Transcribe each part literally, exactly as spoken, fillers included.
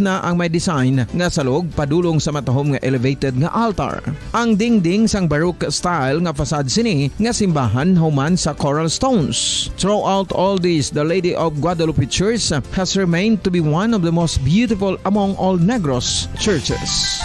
na ang may design nga salog padulong sa matahom nga elevated nga altar. Ang dingding sang Baroque style nga facade sini nga simbahan human sa coral stones. Throughout all this, the Lady of Guadalupe Church has remained to be one of the most beautiful among all Negros churches.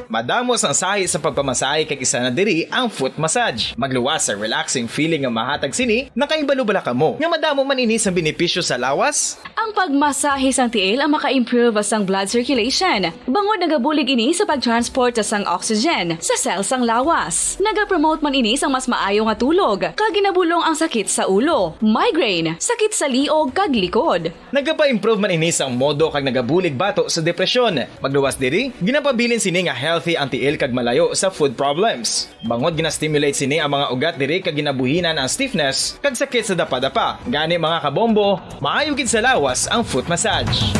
Madamo sang sahi sa pagpamasahe kag isa na diri ang foot massage. Magluwas sa relaxing feeling nga mahatag sini. Nakahibalo bala kamo nga madamo man ini sang benepisyo sa lawas? Ang pagmasahe sang tiil ang maka-improve sang blood circulation, bangod nagabulig ini sa pag-transport sang oxygen sa cell sang lawas. Nagapromote man ini sang mas maayo nga tulog, kag ginabulong ang sakit sa ulo, migraine, sakit sa liog, kag likod. Nagapa-improve man ini sang modo kag nagabulig bato sa depresyon. Magluwas diri, ginapabilin sini nga healthy ang tiil kag malayo sa food problems. Bangod gina-stimulate sini ang mga ugat diri kag ginabuhinan ang stiffness kag sakit sa dapadapa. Gani, mga kabombo, maayo gid sa lawas ang foot massage.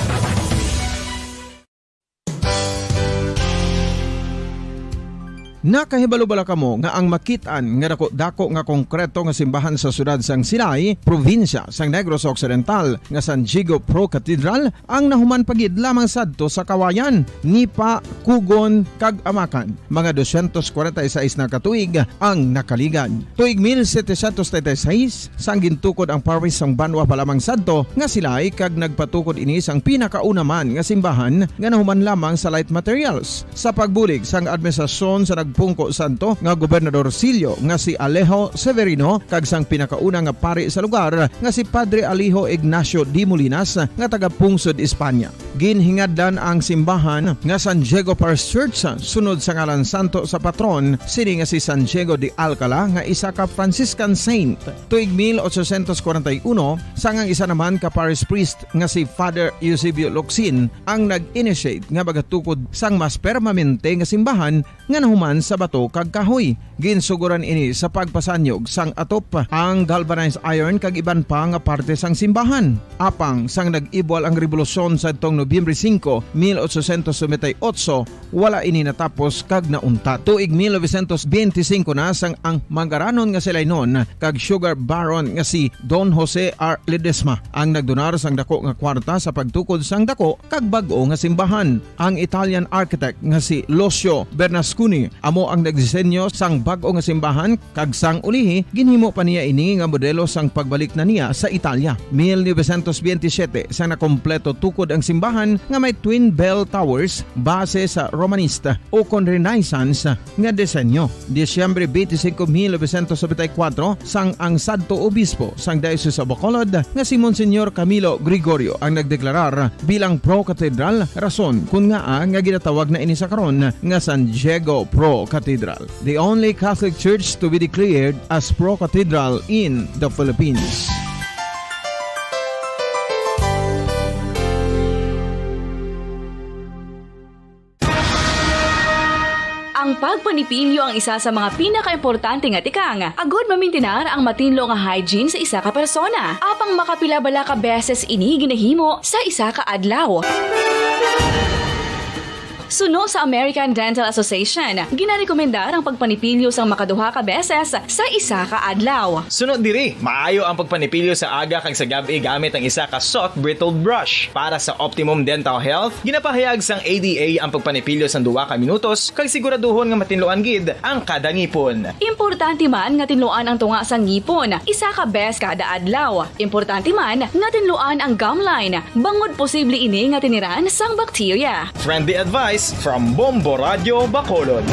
Nakahibalo bala kamo nga ang makit-an nga dako-dako nga konkreto nga simbahan sa siyudad sang Silay, probinsya sang Negros Occidental, nga San Diego Pro Cathedral, ang nahuman pa gid lamang sadto sa Kawayan, Nipa, Kugon, kag Amakan? Mga dosyentos kwarenta y seis na ka tuig ang nakaligad. Tuig mil setecientos treinta y seis, sang gintukod ang parish sang banwa pa lamang sadto nga Silay, kag nagpatukod ini sang pinakauna man nga simbahan nga nahuman lamang sa light materials. Sa pagbulig sang administrasyon sa nagpungko sadto nga gobernadorcillo nga si Alejo Severino kag sang pinakauna nga pari sa lugar nga si Padre Alejo Ignacio de Molinas nga taga-pungsod Espanya. Ginhingadlan ang simbahan nga San Diego Parish Church sunod sa ngalan santo sa patron sini nga si San Diego de Alcala nga isa ka Franciscan saint. Tuig mil ochocientos kwarenta y uno, sang ang isa naman ka parish priest nga si Father Eusebio Locsin ang nag-initiate nga magatukod sang mas permanente nga simbahan nga nahuman sa bato kag kahoy. Ginsugoran ini sa pagpasanyog sang atop, ang galvanized iron kag iban pa nga parte sang simbahan. Apang sang nag-ibwal ang rebolusyon sadtong Nobyembre singko, mil ochocientos noventa y ocho, wala ini natapos kag nauntat. Tuig mil novecientos benti singko na sang ang manggaranon nga Silaynon kag sugar baron nga si Don Jose R. Ledesma ang nagdonar sang dako nga kwarta sa pagtukod sang dako kag bag-o nga simbahan. Ang Italian architect nga si Lucio Bernasconi amo ang nagdisenyo sang bag-o nga simbahan, kag sang ulihi, ginhimo pa niya ini nga modelo sang pagbalik na niya sa Italia. Mil novecientos benti siyete, sang nakompleto tukod ang simbahan nga may twin bell towers base sa Romanista o kon Renaissance nga disenyo. Disyembre benti singko, mil novecientos nobenta y kuwatro, sang ang sadto obispo sang Diocese of Bacolod nga si Monsignor Camilo Gregorio ang nagdeklarar bilang pro-cathedral, rason kon ngaa nga ginatawag na ini sa karon nga San Diego Pro Cathedral, the only Catholic church to be declared as pro-cathedral in the Philippines. Ang pagpanipilyo ang isa sa mga pinakaimportante nga tikang agud mamintinar ang matinlo nga hygiene sa isa ka persona. Apang makapila bala ka beses ini ginahimo sa isa ka adlaw? Suno sa American Dental Association, ginarekomendar ang pagpanipilyo sang makaduha ka beses sa isa ka adlaw. Suno diri, maayo ang pagpanipilyo sa aga kag sa gab-i gamit ang isa ka soft bristled brush. Para sa optimum dental health, ginapahayag sang A D A ang pagpanipilyo sang duha ka minutos kag siguraduhon nga matinluan gid ang kada ngipon. Importante man nga tinluan ang tunga sang ngipon isa ka bes kada adlaw. Importante man nga tinluan ang gum line, bangod posible ini nga tiniran sang bakterya. Friendly advice from Bombo Radio Bacolod.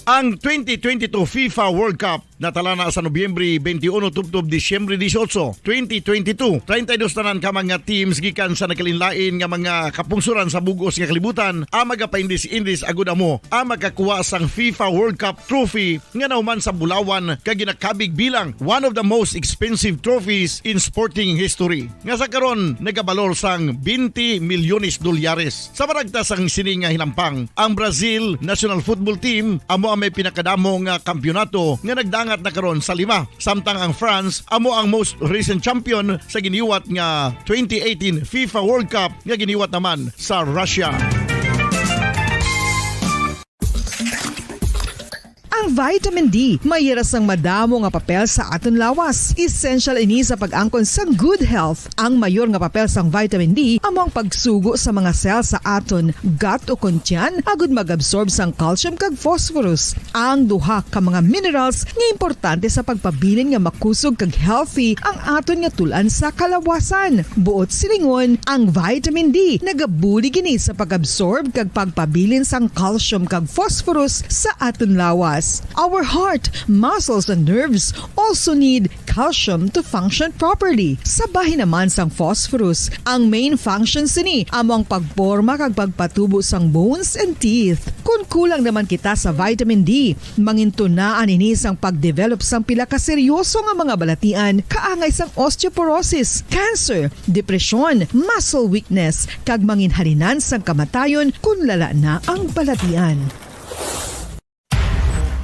Ang twenty twenty-two FIFA World Cup natala na sa Nobyembre twenty-one tubtob Disyembre dieciocho, twenty twenty-two. Treinta y dos tanan ka mga teams gikan sa nagkalainlain nga mga kapungsoran sa bug-os nga kalibutan ang magapaindis-indis agud amo ang makakuha sang FIFA World Cup trophy nga nahuman sa bulawan kag ginakabig bilang one of the most expensive trophies in sporting history, nga sa karon nagabalor sang twenty milyones dolyares. Sa maragta sang sini nga hinampang, ang Brazil national football team amo ang may pinakadamo nga kampiyonato nga nagdangat na karon sa lima, samtang ang France amo ang most recent champion sa giniwat nga twenty eighteen FIFA World Cup nga giniwat naman sa Russia. Ang vitamin D may hira sang madamo nga papel sa aton lawas. Essential ini sa pag-angkon sang good health. Ang mayor nga papel sang vitamin D amo ang pagsugo sa mga cell sa aton gut o kon tiyan agud mag-absorb sang calcium kag phosphorus, ang duha ka mga minerals nga importante sa pagpabilin nga makusog kag healthy ang aton nga tul-an sa kalawasan. Buot silingon, ang vitamin D nagabulig ini sa pag-absorb kag pagpabilin sang calcium kag phosphorus sa aton lawas. Our heart, muscles, and nerves also need calcium to function properly. Sa bahin naman sang phosphorus, ang main function sini amo ang pagporma kag pagpatubo sang bones and teeth. Kon kulang naman kita sa vitamin D, mangintunaan ini sang pag-develop sang pila ka seryoso nga mga balatian kaangay sang osteoporosis, cancer, depresyon, muscle weakness, kag manginhalinan sang kamatayon kon lala na ang balatian.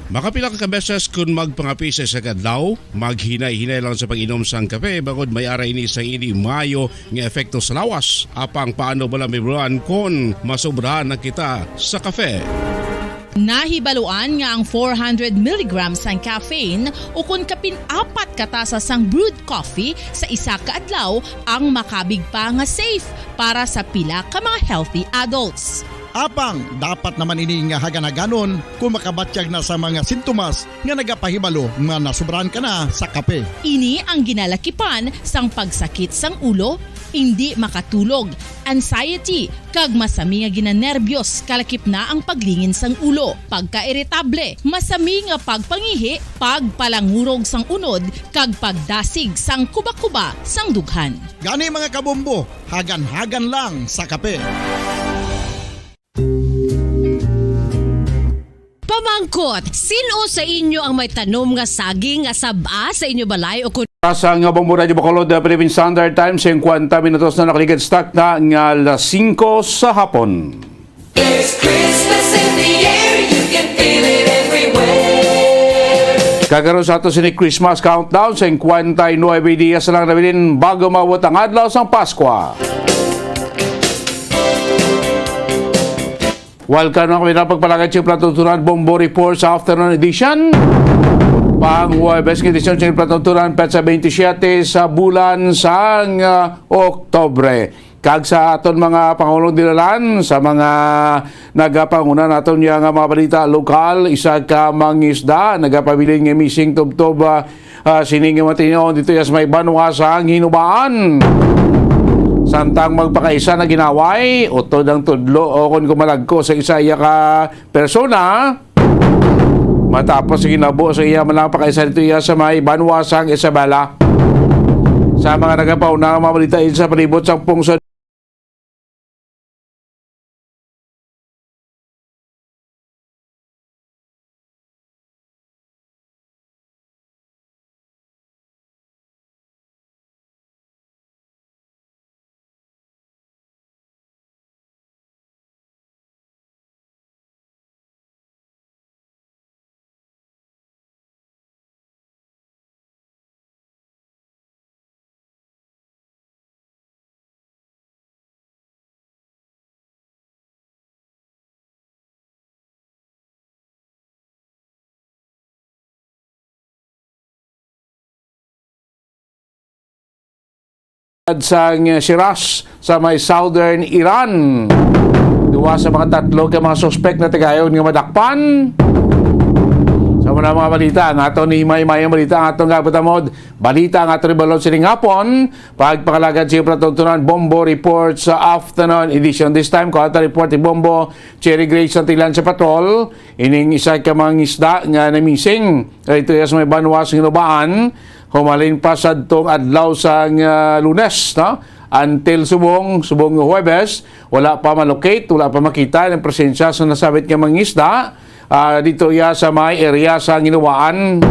Makapila ka beses kon magpangape sa isa ka adlaw, maghinay-hinay lang sa pag-inom sang kape, bangod may ara ini sa hindi maayo nga epekto sa lawas. Apang paano bala mahibaluan kon masobrahan na kita sa kape? Nahibaluan nga ang four hundred milligrams sang caffeine, ukon kapin apat ka tasa sang brewed coffee sa isa ka adlaw, ang makabig pa nga safe para sa pila ka mga healthy adults. Apang dapat naman ini nga hagan-haganon kung makabatyag na sa mga sintomas nga nagapahibalo nga nasubrahan ka na sa kape. Ini ang ginalakipan sang pagsakit sang ulo, indi makatulog, anxiety, kag masami nga ginanerbyos, kalakip na ang paglingin sang ulo, pagkairitable, masami nga pagpangihi, pagpalangurog sang unod, kag pagdasig sang kuba-kuba sang dughan. Gani, mga kabombo, hagan-hagan lang sa kape. Pamangkot, sin-o sa inyo ang may tanom nga saging nga sab-a sa inyo balay o kon Sa nga Bombo Radyo Bacolod, uh, Philippine Standard Time, singkwenta minutos na nakaligad sa takna nga alas singko sa hapon. There's Christmas in the air, you can feel it everywhere. Kag karon sa ato sini Christmas countdown, singkwenta y nuebe dias na lang nabilin bago maabot ang adlaw sang Paskwa. Welcome na kami na pagpalagad sa Plato Tunan Bombo Report sa afternoon edition. Pang Huwebes nga edisyon sa Plato Tunan, petsa twenty-seven sa bulan sang, ah, Oktobre. Kag sa aton mga pangulong dinalan, sa mga nagapanguna naton niya nga mga balita lokal, isa ka mangisda nagapabilin nga missing tubtob, ah, ah, sini nga mga tinion dito sa may banwa sang Hinubaan. Samtang magpakaisa na ginaway, utod ang tudlo o kon kumalagko sa isa iya ka persona, matapos ginabo sa iya man lang pakaisa dito iya sa may banwa sang Isabela. Sa mga nagapauna nga mga balita sa palibot sang pungsod, sang Shiraz sa may southern Iran. Duwa sa mga tatlo ka mga suspek na tagayon nga madakpan. Sa mga, mga balita, ang aton ni may mayong balita, ang aton nga butamod, balita nga aton ibalon sining hapon, pagpangalagad sa patuntunan, Bombo Report sa afternoon edition. This time, ko ato report ni Bombo Cherry Grace Santilan sa patrol. Ining isa ka mangisda nga na-missing dito sa may banwa sa Hinubaan, humalin pa sadtong adlaw sang, ah, Lunes, no? Until subong, subong nga Huwebes, wala pa malocate, wala pa makita ang presensya sa nasabit nga mangisda, ah, dito iya sa may area sa Hinubaan.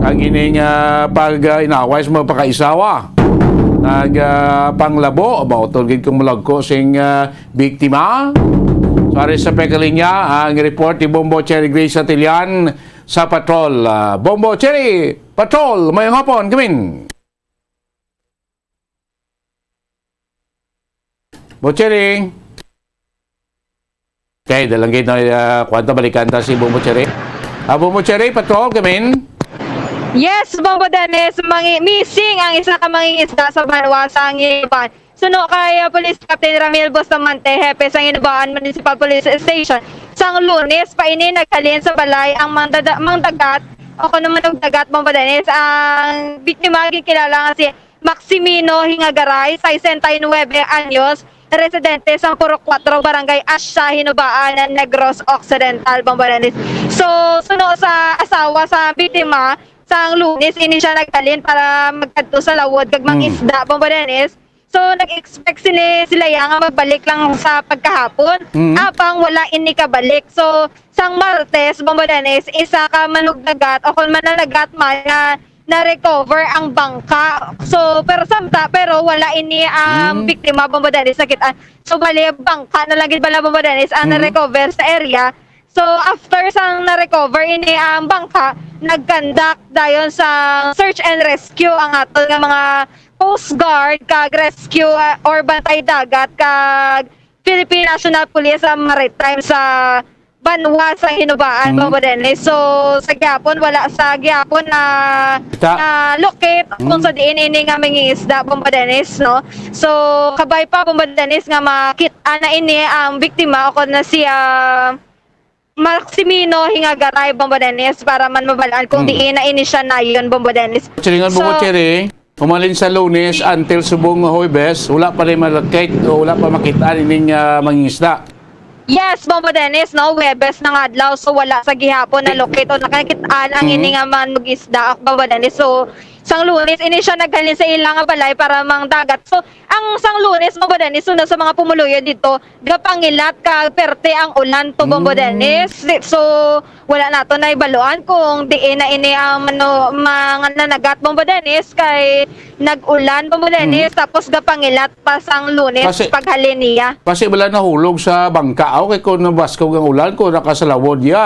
Kag ining, ah, pag, ah, inaway sa mga pakaisawa, nag, ah, panglabo, mautol gid kung malagko sing, ah, biktima. So, ari sa pekalinya, ang report ni Bombo Cherry Grace Santillan sa patrol. Ah, Bombo Cherry, patrol, mayong hapon, kamin. Bo Cherry. Okay, dalang gid na, ah, kwan ta, balikan ta si Bombo Cherry. Abo mo, Cherry, patrol, come in. Yes, Bombo Dennis, mangi missing ang isa ka mangingisda sa banwa sa Angiban. Suno kay, ah, Police Captain Ramil Bustamante, hepe sa Hinubaan Municipal Police Station, sang Lunes pa ini naghalin sa balay ang mangdada-, mangdagat o kuno manugdagat, Bombo Dennis. Ang biktima ginkilala nga si Maximino Hingagaray, sesenta y nuebe anyos, residente sa Purok Cuatro, Barangay Asya, Hinubaan, Negros Occidental, Bombo Dennis. So, suno sa asawa sa biktima, sang Lunes ini siya naghalin para magkadto sa lawod kag Mm. mangisda, Bombo Dennis. So, nag-expect sila, sila ya nga magbalik lang sa pagkahapon. Mm. Apang wala ini kabalik. So, sang Martes, Bombo Dennis, isa ka manugdagat o kung mananagat man nga na-recover ang bangka. So, pero samta, pero wala ini ang Mm. biktima, Bombo Dennis, nakit-an. So, bali, bangka na lang gid bala, Bombo Dennis, ang Mm. na-recover sa area. So, after sang na-recover ini ang bangka, nag-conduct dayon sa search and rescue ang aton nga mga Coast Guard kag rescue, ah, or bantay dagat kag Philippine National Police sa maritime sa banwa sa Hinubaan, Mm. Bombo Dennis. So, sa gihapon, wala sa gihapon na, Kita. na locate kung Mm. sa diin ini nga mangingisda, Bombo Dennis, no? So, kabay pa, Bombo Dennis, nga makit-an na ini ang biktima o kon na siya Maximino Hingagaray, Bombo Dennis, para man mabalaan kung Mm. diin na ini siya nayon, Bombo Dennis. Silingan mo So, ko, Cherry. Humalin sa Lunes until subong nga Huwebes, wala pa rin malakit o wala pa makita ining, ah, mangingisda. Yes, Bombo Dennis, no? Huwebes na nga adlaw, so wala sa gihapon na locate o nakakit-an ang Mm. ini nga mangingisda, Bombo Dennis. So, sang Lunes, ini siya naghalin sa ila nga balay para mangdagat. So, ang sang Lunes, Bombo Dennis, suno sa mga pumuluyo dito, gapangilat ka perte ang ulan to, Bombo Mm. Dennis. So, wala nato na ibaluan kung diin na ini ang mano-, mga nanagat, Bombo Dennis, kay nag-ulan, Bombo Dennis, Mm. tapos gapangilat pa sang Lunes Kasi paghalin niya. Kasi wala nahulog sa bangka, aw, kay kung nabaskog ang ulan, kung nakasalawod ya,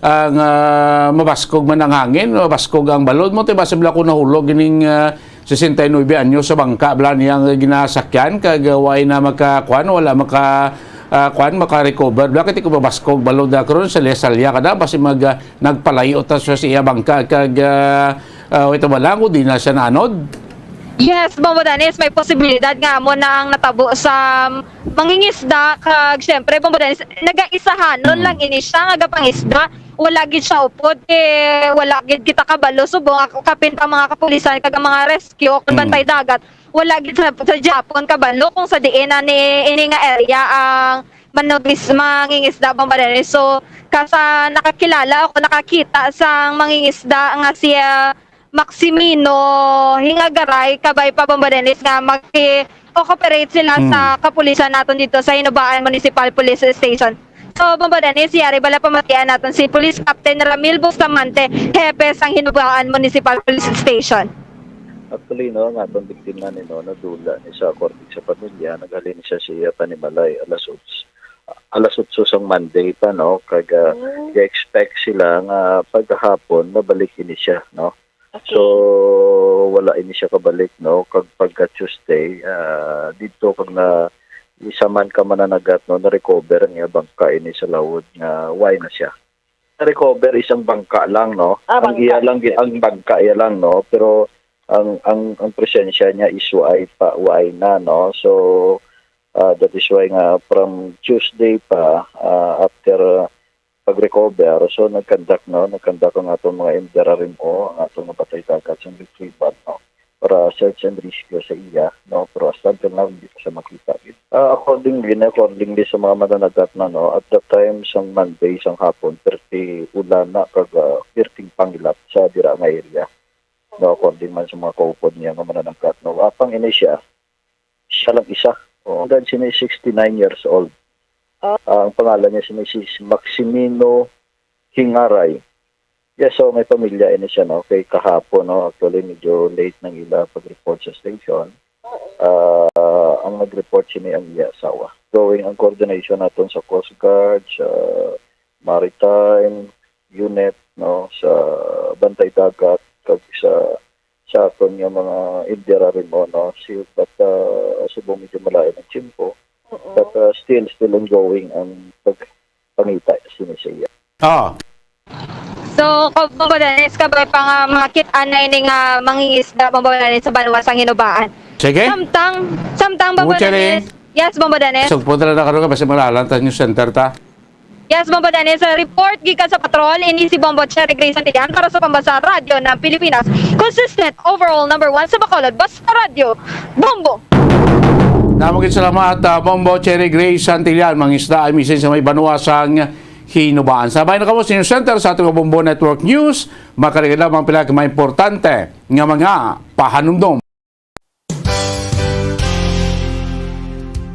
ang, ah, mabaskog man ang hangin, mabaskog ang balod mo, ti basi wala ko nahulog ining, ah, sesenta y nuebe anyo sa bangka bala niya nga ginasakyan, kag, ah, way na maka-, kuan, wala maka-, ah, kuan, maka-recover. Bala kay ti ko mabaskog balod na karon, salya-salya ka na, basi mag, ah, nagpalayo ta sa, sa iya bangka, kag, ah, ah, wait, wala ko, di na siya naanod. Yes, Bombo Dennis, may posibilidad nga amo na ang natabo sa mangingisda, kag syempre, Bombo Dennis, nagaisahanon Mm. lang ini siya nga gapangisda. Wala gid siya upod, eh, wala gid kita kabalo. Subong ako, kapin pa mga kapulisan kag ang mga rescue, kag Mm. bantay dagat, wala gid sa, sa gihapon kabalo kung sa diin na ni, ini nga area ang manugis-, mangingisda, Bombo Dennis. So, kasa nakakilala ako, nakakita sang mangingisda nga si, ah, Maximino Hingagaray, kabay pa, Bombo Dennis, nga maki-cooperate sila Mm. sa kapulisan naton dito sa Hinubaan Municipal Police Station. So, Bombo Dennis, yari bala pamatian naton si Police Captain Ramil Bustamante, hepe sang Hinubaan Municipal Police Station. Actually, no, ang aton biktima ni, no, nadula ni sa according sa pamilya, naghalin siya sa iya panimalay alas otso, alas otso sang Monday pa, no, kag, ah, Oh. i-expect sila nga paghapon mabalik ini siya, no. Okay. So, wala ini siya kabalik, no, kag pagka Tuesday, ah, didto kag na isa man ka mananagat, no, na-recover ang iya bangka ini sa lawod nga way na siya. Na-recover isang bangka lang, no? Ah, Ang iya bangka. lang, ang bangka iya lang, no? Pero ang, ang, ang presensya niya is way pa, way na, no? So, ah, that is why nga from Tuesday pa, ah, after, ah, pag-recover, so nag-conduct, no? Nag-conduct ang atong mga M D R R M O, ang atong mga bantay dagat sa retrieval, no? Para search and rescue sa iya, no? Pero hasta until now, hindi pa siya makita gid. Ah, accordingly, accordingly sa mga mananagat na, no, at that time, sang Monday, sang hapon, perti ulan na, kag, ah, perting pangilap sa dira nga area. No, according man sa mga kaupod niya nga mananagat, no. Apang ini siya, siya lang isa. Oo, ang edad siya ni sixty-nine years old. Ah. Ah, ang pangalan niya si Misis Maximino Hingaray. Yes, so may pamilya ini siya, no? Kay kahapon, no? Actually, medyo late nang ila pag-report sa station. Oo. Ah, ang nag-report sini ang iya asawa. Going ang coordination naton sa Coast Guard, sa Maritime Unit, no? Sa Bantay Dagat, kag sa, sa aton nga mga M D R R M O, no? Si, but, ah, subong medyo malain ang tiyempo. Oo. But, ah, still, still ongoing ang pagpangita sini sa iya. Ah. So, ka-, Bombo Dennis, kabay pa nga makit-an na ini nga mangingisda, Bombo Dennis, sa banwa sang Hinubaan. Sige. Samtang, samtang, Bombo Dennis. Yes, Bombo Dennis. So, punta na karon ka, basta malalan ta news center ta. Yes, Bombo Dennis. Uh, report gikan sa patrol, ini si Bombo Cherry Grace Santillan para sa Pambasa Radyo ng Pilipinas. Consistent, overall, number one sa Bacolod. Basta Radyo, Bombo! Damo gid salamat, ah, Bombo Cherry Grace Santillan, mangisda ay misin sa may banwa sang Hinubaan. Sabay na kamo sa News Center sa atong Bombo Network News. Makaligid lamang pila ka mga importante nga mga pahanumdom.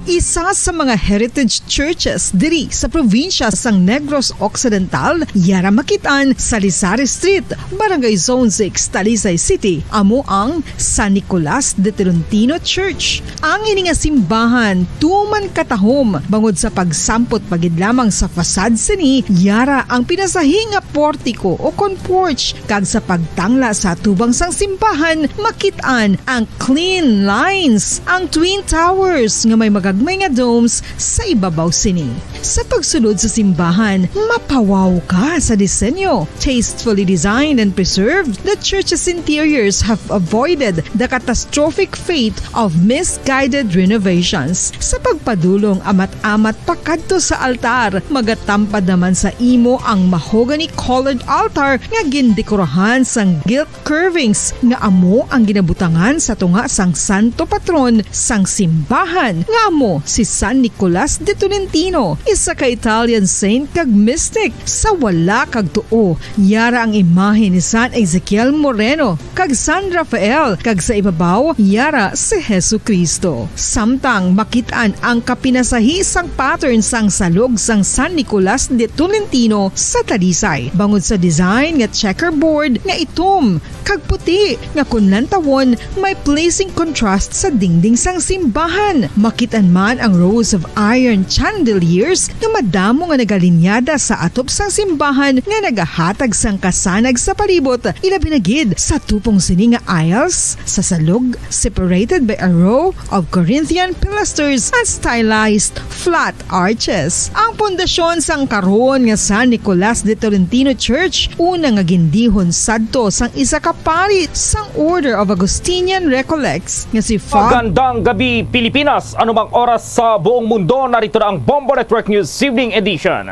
Isa sa mga heritage churches diri sa probinsya sang Negros Occidental, yara makit-an sa Lisari Street, Barangay Zone six, Talisay City, amo ang San Nicolas de Tolentino Church. Ang ini nga simbahan tuman katahom bangod sa pagsampot pa gid lamang sa facade sini, yara ang pinasahi nga portiko o kon porch, kag sa pagtangla sa atubang sang simbahan, makit-an ang clean lines, ang twin towers nga may magagmay nga domes sa ibabaw sini. Sa pagsulod sa simbahan, mapawaw ka sa disenyo. Tastefully designed and preserved, the church's interiors have avoided the catastrophic fate of misguided renovations. Sa pagpadulong amat-amat pakadto sa altar, magatampad naman sa imo ang mahogany-colored altar nga gindekorahan sang gilt curvings nga amo ang ginabutangan sa tunga sang santo patron sang simbahan, nga amo si San Nicolas de Tolentino, isa ka Italian saint kag mystic. Sa wala kag tuo, yara ang imahe ni San Ezekiel Moreno kag San Rafael, kag sa ibabaw, yara si Jesu-Cristo. Samtang makit-an ang kapinasahi sang pattern sang salog sang San Nicolas de Tolentino sa Talisay, bangod sa design nga checkerboard nga itom kag puti nga kon lantawon may pleasing contrast sa dingding sang simbahan. Makit-an man ang rows of iron chandeliers nga madamo nga nagalinyada sa atop sang simbahan nga nagahatag sang kasanag sa palibot, ilabi na gid sa tupong sini nga aisles, sa salog, separated by a row of Corinthian pilasters and stylized flat arches. Ang pundasyon sang karon nga San Nicolas de Tolentino Church, una nga gindihon sadto sang isa ka pari sang Order of Augustinian Recollects nga si Fa- Magandang gabi, Pilipinas. Anumang oras sa buong mundo, narito na ang Bombo Network News Evening Edition.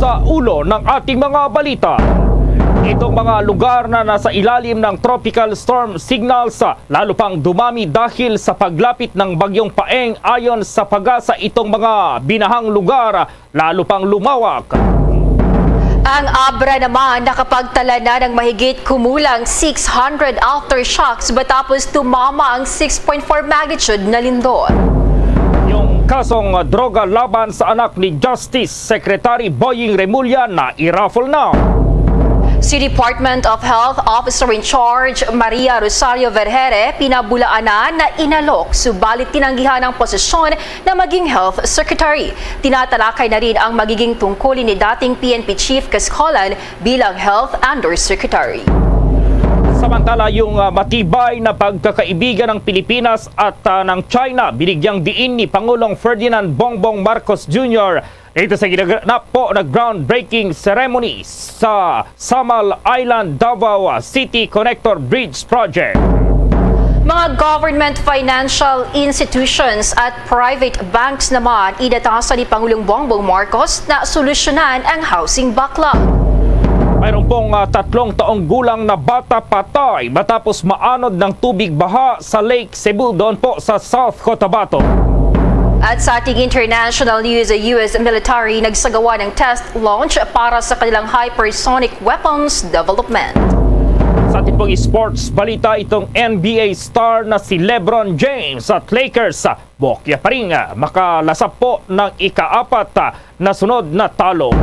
Sa ulo ng ating mga balita, itong mga lugar na nasa ilalim ng tropical storm signals, ah, lalo pang dumami dahil sa paglapit ng Bagyong Paeng. Ayon sa PAGASA, itong mga binahang lugar, ah, lalo pang lumawak. Ang Abra naman nakapagtala na ng mahigit kumulang six hundred aftershocks matapos tumama ang six point four magnitude na lindol. Yung kasong droga laban sa anak ni Justice Secretary Boying Remulla na i-raffle na. Si Department of Health Officer in Charge Maria Rosario Vergere pinabulaanan na inalok, subalit tinanggihan ang posisyon na maging Health Secretary. Tinatalakay na rin ang magiging tungkulin ni dating P N P Chief Cascolan bilang Health Undersecretary. Samantala, yung, ah, matibay na pagkakaibigan ng Pilipinas at, ah, ng China, binigyang diin ni Pangulong Ferdinand Bongbong Marcos Junior dito sa ginaganap po na groundbreaking ceremony sa Samal Island, Davao City Connector Bridge Project. Mga government financial institutions at private banks naman inatasan ni Pangulong Bongbong Marcos na solusyonan ang housing backlog. Mayroon pong, ah, tatlong taong gulang na bata patay matapos maanod ng tubig baha sa Lake Cebu, doon po sa South Cotabato. At sa ating international news, U S military nagsagawa ng test launch para sa kanilang hypersonic weapons development. Sa ating pong sports balita, itong N B A star na si LeBron James at Lakers, bukya pa rin, makalasap po ng ikaapat na sunod na talo.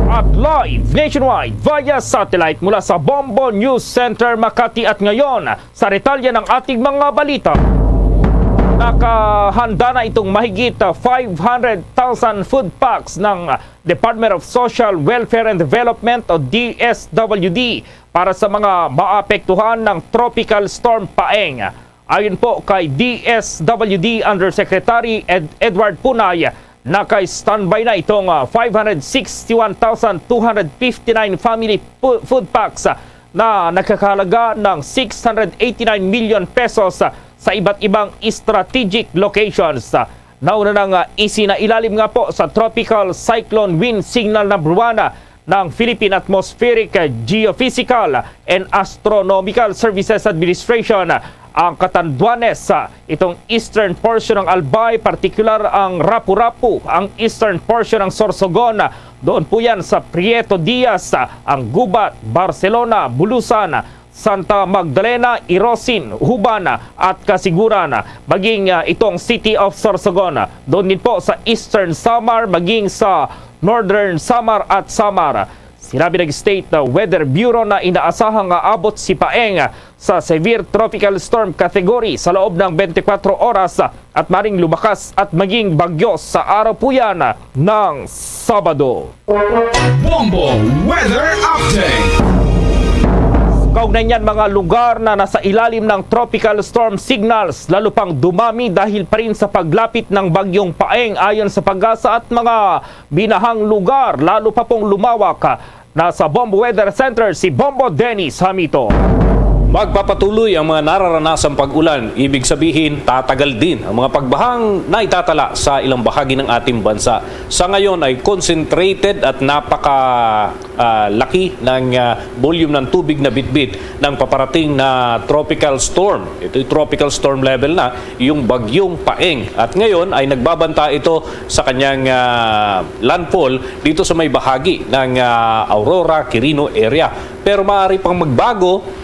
At live nationwide via satellite mula sa Bombo News Center Makati, at ngayon, sa detalye ng ating mga balita, nakahanda na itong mahigit, ah, five hundred thousand food packs ng Department of Social Welfare and Development o D S W D para sa mga maapektuhan ng Tropical Storm Paeng. Ayon po kay D S W D Undersecretary Ed- Edward Punay, naka-standby na itong ah, five hundred sixty-one thousand two hundred fifty-nine family pu- food packs ah, na nagkakahalaga ng six hundred eighty-nine million pesos ah, sa iba't ibang strategic locations. Ah, Nauna nang ah, isinailalim nga po sa Tropical Cyclone Wind Signal Number One ah, ng Philippine Atmospheric Geophysical and Astronomical Services Administration ang Catanduanes, itong eastern portion ng Albay, partikular ang Rapu-Rapu, ang eastern portion ng Sorsogon. Doon po yan sa Prieto Diaz, ang Gubat, Barcelona, Bulusan, Santa Magdalena, Irosin, Huban at Kasiguran, maging ah, itong City of Sorsogon. Doon din po sa Eastern Samar, maging sa Northern Samar at Samar. Sinabi ng State Weather Bureau na inaasahang aabot si Paeng sa severe tropical storm category sa loob ng twenty-four oras at maring lumakas at maging bagyo sa araw po yan ng Sabado. Bombo Weather Update. Kaugnay niyan, mga lugar na nasa ilalim ng tropical storm signals, lalo pang dumami dahil pa rin sa paglapit ng bagyong Paeng. Ayon sa PAGASA at mga binahang lugar, lalo pa pong lumawak. Nasa Bombo Weather Center si Bombo Dennis Hamito. Magpapatuloy ang mga nararanasang pag-ulan, ibig sabihin tatagal din ang mga pagbahang naitatala sa ilang bahagi ng ating bansa. Sa ngayon ay concentrated at napaka ah, laki ng ah, volume ng tubig na bitbit ng paparating na tropical storm. Ito'y tropical storm level na, yung bagyong Paeng. At ngayon ay nagbabanta ito sa kanyang ah, landfall dito sa may bahagi ng ah, Aurora, Quirino area. Pero maaari pang magbago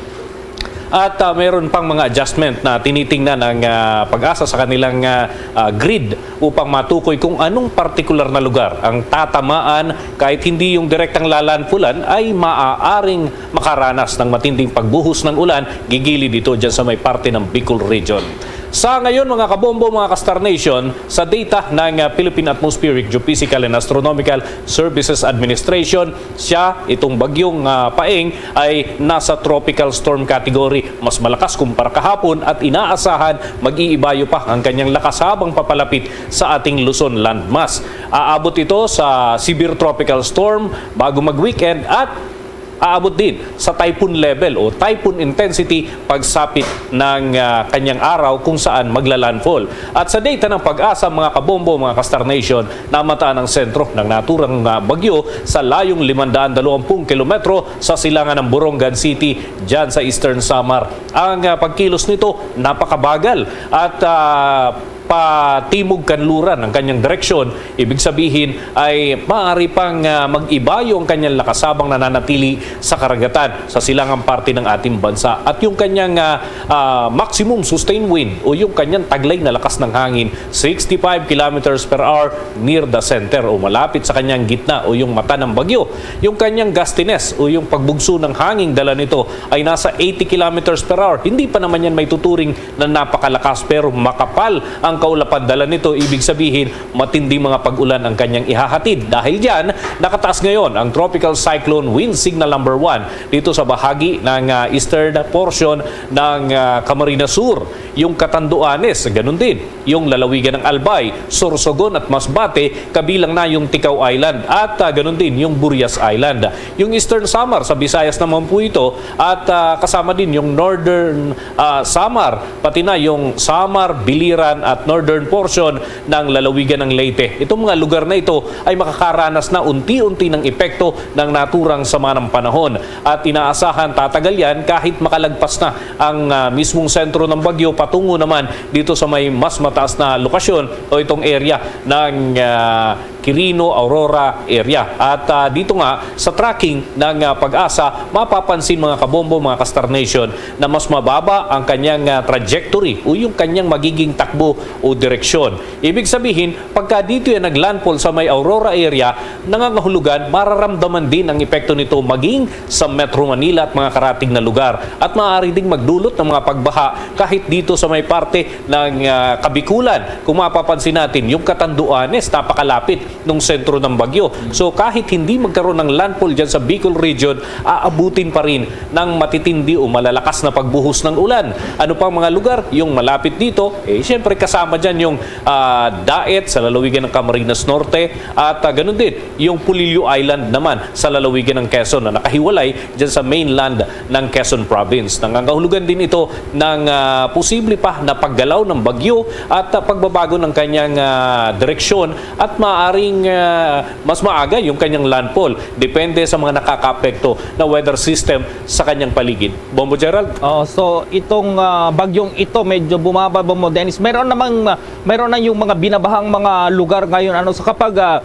at ah, meron pang mga adjustment na tinitingnan ng ah, PAGASA sa kanilang ah, ah, grid upang matukoy kung anong partikular na lugar ang tatamaan. Kahit hindi yung direktang lalandfallan, ay maaaring makaranas ng matinding pagbuhos ng ulan, gigilid ito dyan sa may parte ng Bicol Region. Sa ngayon, mga kabombo, mga ka-Star Nation, sa data ng ah, Philippine Atmospheric, Geophysical and Astronomical Services Administration, siya, itong bagyong ah, Paeng, ay nasa tropical storm category. Mas malakas kumpara kahapon at inaasahan mag-iibayo pa ang kanyang lakas habang papalapit sa ating Luzon landmass. Aabot ito sa severe tropical storm bago mag-weekend at aabot din sa typhoon level o typhoon intensity pagsapit ng ah, kanyang araw kung saan maglalandfall. At sa data ng PAGASA, mga kabombo, mga ka-Star Nation, namataan ang sentro ng naturang ah, bagyo sa layong limandaan dalawampu kilometro sa silangan ng Borongan City, dyan sa Eastern Samar. Ang ah, pagkilos nito napakabagal at ah, patimog-kanluran ang kanyang direksyon. Ibig sabihin ay maaari pang ah, mag-ibayo ang kanyang lakas habang nananatili sa karagatan sa silangang parte ng ating bansa. At yung kanyang ah, ah, maximum sustained wind o yung kanyang taglay na lakas ng hangin, sixty-five kilometers per hour near the center o malapit sa kanyang gitna o yung mata ng bagyo. Yung kanyang gustiness o yung pagbugso ng hanging dala nito ay nasa eighty kilometers per hour. Hindi pa naman yan may tuturing na napakalakas, pero makapal ang kaulapan dala nito. Ibig sabihin, matinding mga pag-ulan ang kanyang ihahatid. Dahil dyan, nakataas ngayon ang Tropical Cyclone Wind Signal Number One dito sa bahagi ng ah, eastern portion ng ah, Camarines Sur, yung Catanduanes, ganun din yung lalawigan ng Albay, Sorsogon at Masbate, kabilang na yung Ticao Island at ah, ganun din yung Burias Island. Yung Eastern Samar, sa Visayas naman po ito, at ah, kasama din yung Northern ah, Samar, pati na yung Samar, Biliran at northern portion ng lalawigan ng Leyte. Itong mga lugar na ito ay makakaranas na unti-unti ng epekto ng naturang sama ng panahon. At inaasahan tatagal yan kahit makalagpas na ang ah, mismong sentro ng bagyo patungo naman dito sa may mas mataas na lokasyon o itong area ng ah, Quirino, Aurora area. At ah, dito nga sa tracking ng ah, PAGASA, mapapansin, mga kabombo, mga ka-Star Nation, na mas mababa ang kanyang ah, trajectory o yung kanyang magiging takbo o direksyon. Ibig sabihin, pagka dito yan naglandfall sa may Aurora area, nangangahulugan, mararamdaman din ang epekto nito maging sa Metro Manila at mga karatig na lugar. At maaari ding magdulot ng mga pagbaha kahit dito sa may parte ng ah, Kabikulan. Kung mapapansin natin, yung Catanduanes, napakalapit nung sentro ng bagyo. So, kahit hindi magkaroon ng landfall dyan sa Bicol region, aabutin pa rin ng matitindi o malalakas na pagbuhos ng ulan. Ano pang mga lugar? Yung malapit dito, eh, siyempre kasama dyan yung, ah, Daet sa lalawigan ng Camarines Norte at, ah, ganun din yung Polillo Island naman sa lalawigan ng Quezon na nakahiwalay dyan sa mainland ng Quezon Province. Nangangahulugan din ito ng, ah, posible pa na paggalaw ng bagyo at, ah, pagbabago ng kanyang, ah, direksyon at maaaring, ah, mas maaga yung kanyang landfall, depende sa mga nakakaapekto na weather system sa kanyang paligid. Bombo Gerald? Oh, so itong ah, bagyong ito medyo bumaba, Bombo Dennis. Meron namang ah, meron na yung mga binabahang mga lugar ngayon, ano, sa kapag ah,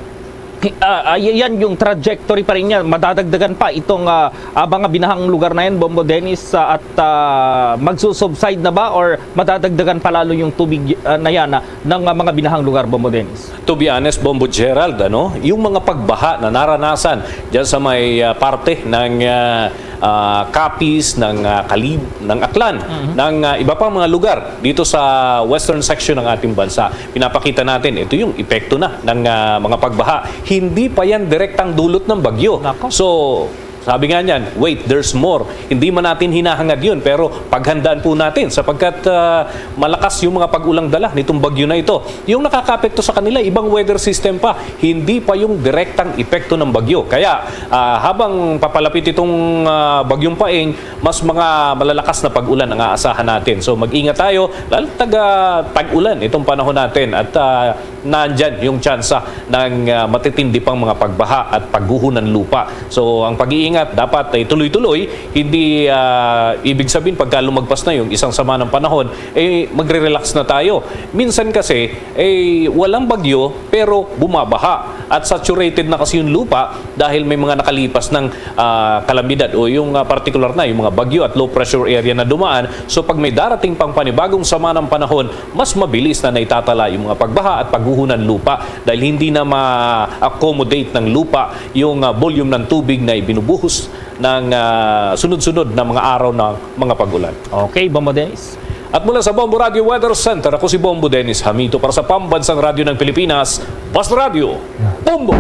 hi- ah, ah, y- yan yung trajectory pa rin niya, madadagdagan pa itong ah, ah, mga binahang lugar na yan, Bombo Dennis, ah, at ah, magsusubside na ba or madadagdagan pa lalo yung tubig ah, na yan ah, ng ah, mga binahang lugar, Bombo Dennis? To be honest, Bombo Gerald, ano, yung mga pagbaha na naranasan dyan sa may ah, parte ng ah, ah, Capiz, ng ah, Calib, ng Aklan, ng ah, iba pang mga lugar dito sa western section ng ating bansa, pinapakita natin, ito yung epekto na ng ah, mga pagbaha. Hindi pa yan direktang dulot ng bagyo. Nako. So, sabi nga niyan, wait, there's more. Hindi man natin hinahangad yun, pero paghandaan po natin sapagkat ah, malakas yung mga pag-ulang dala nitong bagyo na ito. Yung nakakapekto sa kanila, ibang weather system pa, hindi pa yung direktang epekto ng bagyo. Kaya ah, habang papalapit itong ah, bagyong Paeng, mas mga malalakas na pag-ulan ang aasahan natin. So mag-ingat tayo, lalo taga tag-ulan itong panahon natin at ah, nandyan yung tsansa ng ah, matitindi pang mga pagbaha at pagguho ng lupa. So ang pag-iingat dapat ay tuloy-tuloy, hindi ah, ibig sabihin pagka lumagpas na yung isang sama ng panahon, eh magre-relax na tayo. Minsan kasi, eh walang bagyo pero bumabaha at saturated na kasi yung lupa dahil may mga nakalipas ng ah, kalamidad o yung ah, partikular na yung mga bagyo at low pressure area na dumaan. So pag may darating pang panibagong sama ng panahon, mas mabilis na naitatala yung mga pagbaha at pagguho ng lupa dahil hindi na ma-accommodate ng lupa yung ah, volume ng tubig na ibinubuhos ng ah, sunod-sunod na mga araw ng mga pag-ulan. Okay, Bombo Dennis. At mula sa Bombo Radio Weather Center, ako si Bombo Dennis Hamito para sa Pambansang Radyo ng Pilipinas, Basta Radyo, Bombo!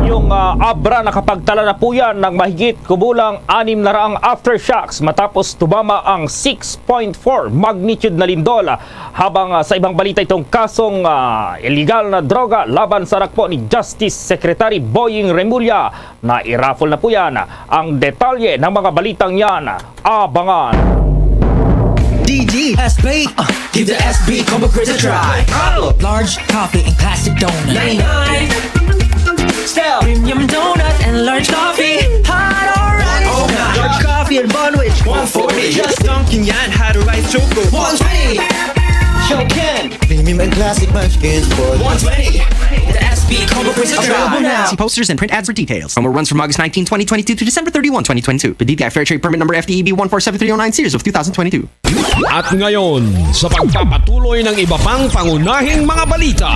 Yung ah, Abra nakapagtala na po yan ng mahigit kumulang anim na raang aftershocks matapos tumama ang six point four magnitude na lindol. Habang ah, sa ibang balita, itong kasong ah, illegal na droga laban sa anak po ni Justice Secretary Boying Remulla, na-raffle na po yan. Ang detalye ng mga balitang yan, abangan. D D S P, uh, give the S B Combo Craze a try. Large coffee and classic donut. Ninety-nine. Style. Premium donut and large coffee. Hot or right. Large coffee and bun wich. One forty. Just dunking yan. Hot or right choco. One twenty. Show Ken. Premium and classic munchkins for one twenty. The S B Combo Craze a try. Available now. See posters and print ads for details. Promo runs from August nineteenth, twenty twenty-two to December thirty-one, twenty twenty-two. Per D T I Fair Trade Permit Number F T E B one four seven three oh nine, series of two thousand twenty-two. At ngayon, sa pagpapatuloy ng iba pang pangunahing mga balita.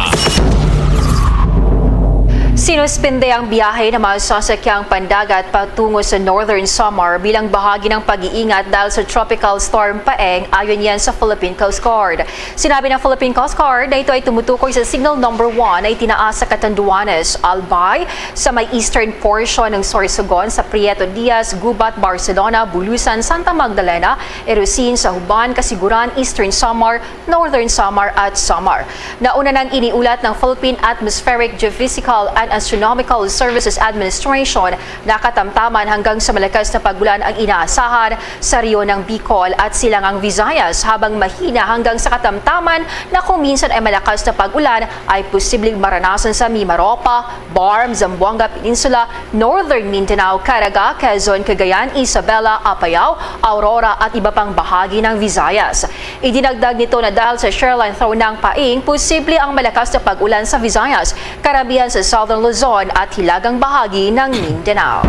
Sinuspende ang biyahe ng mga sasakyang pandagat patungo sa Northern Samar bilang bahagi ng pag-iingat dahil sa Tropical Storm Paeng, ayon yan sa Philippine Coast Guard. Sinabi ng Philippine Coast Guard na ito ay tumutukoy sa Signal Number One na itinaas sa Catanduanes, Albay, sa may eastern portion ng Sorsogon, sa Prieto Diaz, Gubat, Barcelona, Bulusan, Santa Magdalena, Irosin, Sahuban, Casiguran, Eastern Samar, Northern Samar at Samar. Nauna nang iniulat ng Philippine Atmospheric Geophysical and Astronomical Services Administration na katamtaman hanggang sa malakas na pag-ulan ang inaasahan sa rehiyon ng Bicol at Silangang Visayas, habang mahina hanggang sa katamtaman na kung minsan ay malakas na pag-ulan ay posibleng maranasan sa Mimaropa, Barm, Zamboanga Peninsula, Northern Mindanao, Caraga, Quezon, Cagayan, Isabela, Apayao, Aurora at iba pang bahagi ng Visayas. Idinagdag nito na dahil sa shear line throw ng Paeng, posible ang malakas na pag-ulan sa Visayas, karamihan sa Southern Luzon at hilagang bahagi ng Mindanao.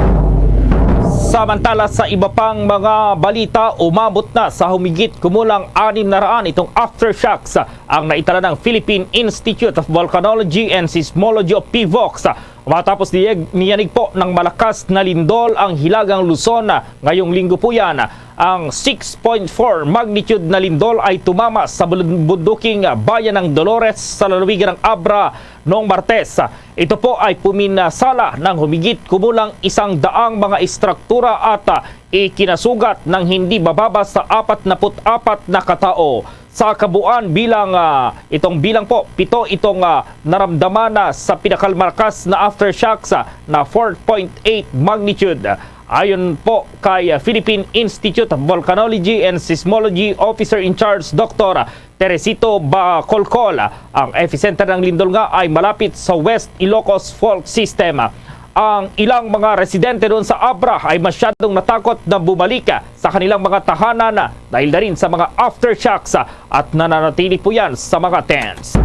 Samantala, sa iba pang mga balita, umabot na sa humigit kumulang anim na raan itong aftershocks ang naitala ng Philippine Institute of Volcanology and Seismology o PHIVOLCS. Matapos niyag-, niyanig po ng malakas na lindol ang Hilagang Luzon, ngayong linggo po yan. Ang six point four magnitude na lindol ay tumama sa bulun-, bunduking bayan ng Dolores sa lalawigan ng Abra noong Martes. Ito po ay puminsala ng humigit kumulang isang daang mga estruktura at, ah, ikinasugat ng hindi bababa sa apat na put apat na katao. Sa kabuuan, bilang, ah, itong bilang po, pito itong, ah, naramdaman na sa pinakamalakas na aftershocks, ah, na four point eight magnitude. Ayon po kay, ah, Philippine Institute of Volcanology and Seismology Officer in Charge, Doktor Teresito Bacolcol, ang epicenter ng lindol nga ay malapit sa West Ilocos Fault System. Ang ilang mga residente doon sa Abra ay masyadong natakot na bumalik sa kanilang mga tahanan dahil na rin sa mga aftershocks at nananatili po yan sa mga tents.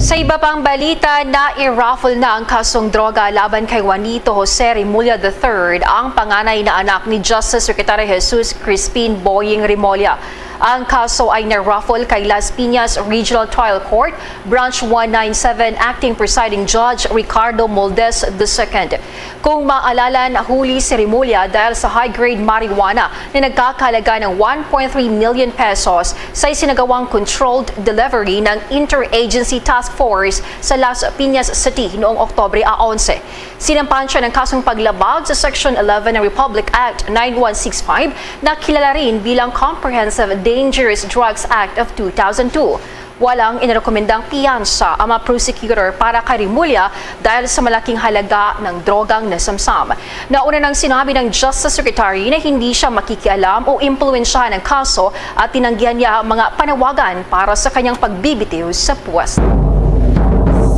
Sa iba pang balita, nai-raffle na ang kasong droga laban kay Juanito Jose Remulla the third, ang panganay na anak ni Justice Secretary Jesus Crispin Boying Remulla. Ang kaso ay na-raffle kay Las Piñas Regional Trial Court, Branch one nine seven, Acting Presiding Judge Ricardo Moldes the second. Kung maalala, nahuli si Remulla dahil sa high-grade marijuana na nagkakahalaga ng one point three million pesos sa isinagawang controlled delivery ng Interagency Task Force sa Las Piñas City noong Oktubre a onse. Sinampan siya ng kasong paglabag sa Section eleven ng Republic Act nine one six five, na kilala rin bilang Comprehensive Dangerous Drugs Act of two thousand two. Walang inarekomendang piyansa ang mga prosecutor para kay Remulla dahil sa malaking halaga ng drogang nasamsam. Nauna nang sinabi ng Justice Secretary na hindi siya makikialam o impluwensyahan ng kaso at tinanggihan niya ang mga panawagan para sa kanyang pagbibitiw sa puwesto.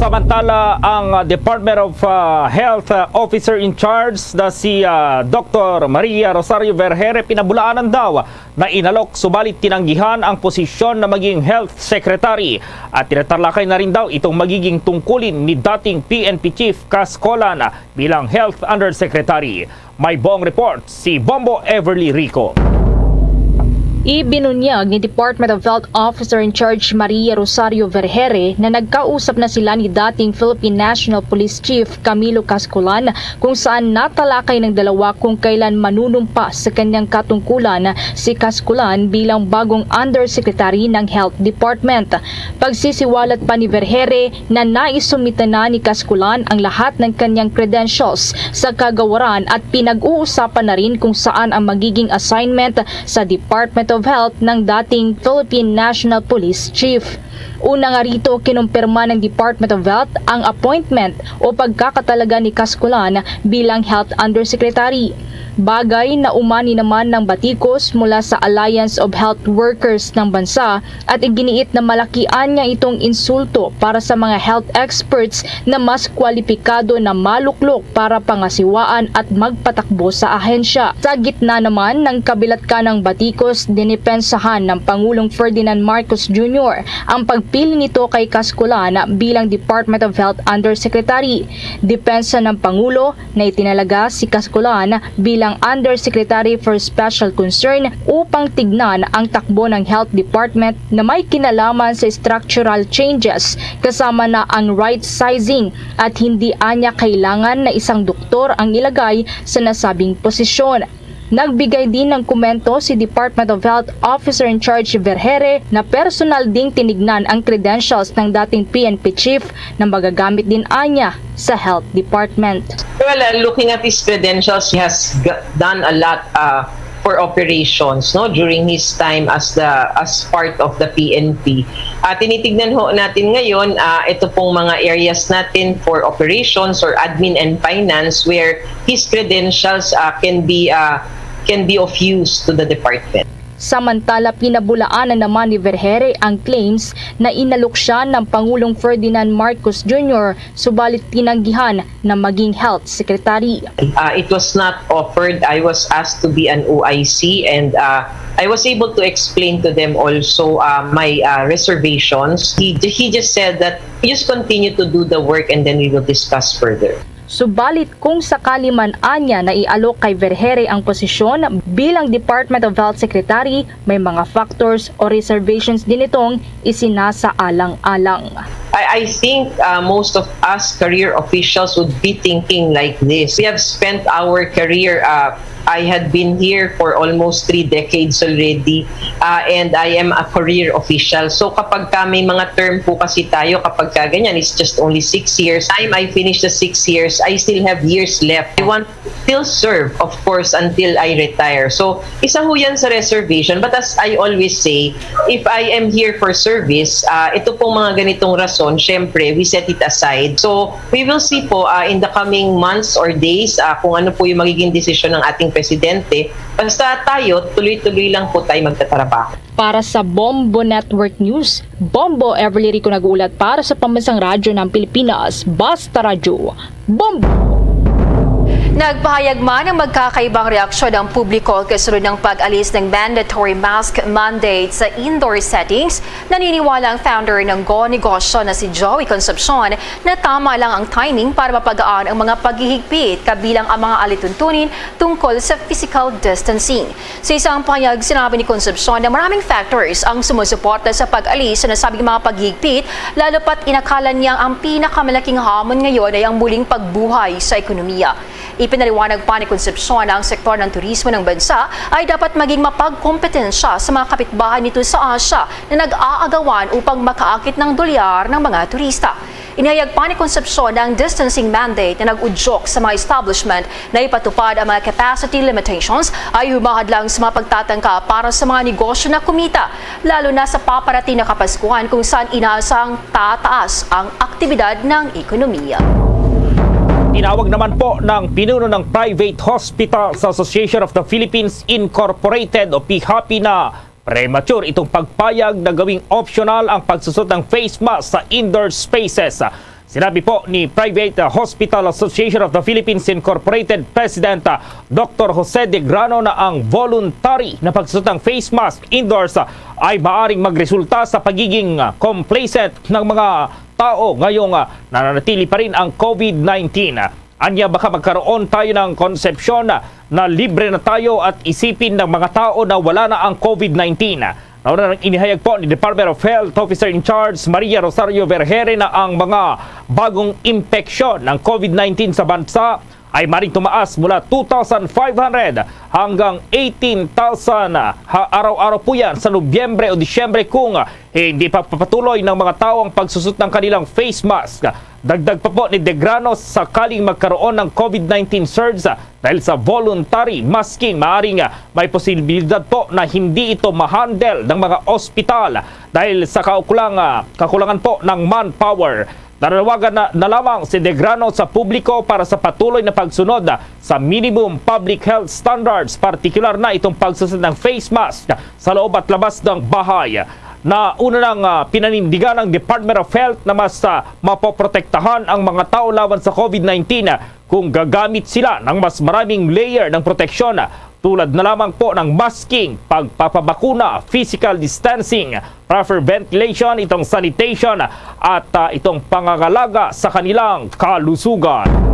Samantala, ang Department of, ah, Health, ah, Officer in Charge na si, ah, Doktor Maria Rosario Vergere pinabulaanan daw na inalok, subalit tinanggihan ang posisyon na maging health secretary at tinatalakay na rin daw itong magiging tungkulin ni dating P N P Chief Cas Colan bilang health undersecretary. May buong report si Bombo Everly Rico. Ibinunyag ni Department of Health Officer in Charge Maria Rosario Vergere na nagkausap na sila ni dating Philippine National Police Chief Camilo Cas Colan, kung saan natalakay ng dalawa kung kailan manunumpa sa kanyang katungkulan si Cas Colan bilang bagong Undersecretary ng Health Department. Pagsisiwalat pa ni Vergere na naisumita na ni Cas Colan ang lahat ng kanyang credentials sa kagawaran at pinag-uusapan na rin kung saan ang magiging assignment sa Department of Health ng dating Philippine National Police Chief. Una nga rito, kinumpirma ng Department of Health ang appointment o pagkakatalaga ni Cas Colan bilang Health Undersecretary. Bagay na umani naman ng batikos mula sa Alliance of Health Workers ng bansa at iginiit na malakian niya itong insulto para sa mga health experts na mas kwalipikado na maluklok para pangasiwaan at magpatakbo sa ahensya. Sa gitna naman ng kabilatkanang batikos, dinipensahan ng Pangulong Ferdinand Marcos Junior ang pagpili nito kay Cas Colan bilang Department of Health Undersecretary. Depensa ng Pangulo na itinalaga si Cas Colan bilang Undersecretary for Special Concern upang tignan ang takbo ng Health Department na may kinalaman sa structural changes, kasama na ang right sizing, at hindi anya kailangan na isang doktor ang ilagay sa nasabing posisyon. Nagbigay din ng komento si Department of Health Officer in Charge Vergere na personal ding tinignan ang credentials ng dating P N P chief na magagamit din anya sa Health Department. Well, uh, looking at his credentials, he has g-, done a lot, uh, for operations, no, during his time as the, as part of the P N P. Uh, tinitignan ho natin ngayon, uh, ito pong mga areas natin for operations or admin and finance where his credentials, uh, can be, uh, can be of use to the department. Samantala, pinabulaanan naman ni Vergere ang claims na inalok siya ng Pangulong Ferdinand Marcos Junior, subalit tinanggihan na maging health secretary. Uh, it was not offered. I was asked to be an O I C, and, uh, I was able to explain to them also, uh, my, uh, reservations. He, he just said that, "Just continue to do the work and then we will discuss further." Subalit kung sakali man anya na ialok kay Vergeire ang posisyon bilang Department of Health Secretary, may mga factors o reservations din itong isinasaalang-alang. I, I think uh, most of us career officials would be thinking like this. We have spent our career, uh, I had been here for almost three decades already, uh, and I am a career official. So kapag ka may mga term po kasi tayo, kapag ka ganyan, it's just only six years. Time I finish the six years, I still have years left. I want still serve, of course, until I retire. So, isa ho yan sa reservation. But as I always say, if I am here for service, uh, ito pong mga ganitong rason, syempre, we set it aside. So, we will see po uh, in the coming months or days uh, kung ano po yung magiging desisyon ng ating presidente. Basta tayo, tuloy-tuloy lang po tayo magtatrabaho. Para sa Bombo Network News, Bombo Everly Rico nag-uulat para sa Pambansang Radyo ng Pilipinas, Basta Radyo, Bombo! Nagpahayag man ng magkakaibang reaksyon ang publiko kasunod ng pag-alis ng mandatory mask mandate sa indoor settings. Naniniwala ang founder ng Go Negosyo na si Joey Concepcion na tama lang ang timing para mapagaan ang mga paghihigpit, kabilang ang mga alituntunin tungkol sa physical distancing. Sa isang pahayag, sinabi ni Concepcion na maraming factors ang sumusuporta sa pag-alis sa nasabing mga paghigpit, lalo pat inakala niyang ang pinakamalaking hamon ngayon ay ang muling pagbuhay sa ekonomiya. Ipinaliwanag pa ni Concepcion na ang sektor ng turismo ng bansa ay dapat maging mapagkompetensya sa mga kapitbahay nito sa Asia na nag-aagawan upang makaakit ng dolyar ng mga turista. Inihayag pa ni Concepcion na ang distancing mandate na nag-udyok sa mga establishment na ipatupad ang mga capacity limitations ay humahad lang sa mga pagtatangka para sa mga negosyo na kumita, lalo na sa paparating na Kapaskuhan kung saan inaasahang tataas ang aktibidad ng ekonomiya. Tinawag naman po ng pinuno ng Private Hospitals Association of the Philippines Incorporated o PHAPI na premature itong pagpayag na gawing optional ang pagsusot ng face mask sa indoor spaces. Sinabi po ni Private Hospital Association of the Philippines Incorporated President Doctor Jose De Grano na ang voluntary na pagsusot ng face mask indoors ay maaring magresulta sa pagiging complacent ng mga tao ngayong nananatili pa rin ang COVID nineteen. Anya baka magkaroon tayo ng konsepsyon na libre na tayo at isipin ng mga tao na wala na ang COVID nineteen. Nauna nang inihayag po ni Department of Health Officer in Charge Maria Rosario Vergeire na ang mga bagong impeksyon ng COVID nineteen sa bansa ay maring tumaas mula two thousand five hundred hanggang eighteen thousand ha araw-araw po yan sa Nobyembre o Disyembre kung hindi pa papatuloy ng mga tao ang pagsusot ng kanilang face mask. Dagdag pa po ni De Grano, sakaling magkaroon ng COVID nineteen surge dahil sa voluntary masking, maaring may posibilidad po na hindi ito ma-handle ng mga ospital dahil sa kakulang, kakulangan po ng manpower. Nananawagan na, na lamang si De Grano sa publiko para sa patuloy na pagsunod sa minimum public health standards, partikular na itong pagsusot ng face mask sa loob at labas ng bahay. Nauna nang ah, pinanindigan ng Department of Health na mas ah, mapoprotektahan ang mga tao laban sa COVID nineteen kung gagamit sila ng mas maraming layer ng proteksyon, tulad na lamang po ng masking, pagpapabakuna, physical distancing, proper ventilation, itong sanitation, at ah, itong pangangalaga sa kanilang kalusugan.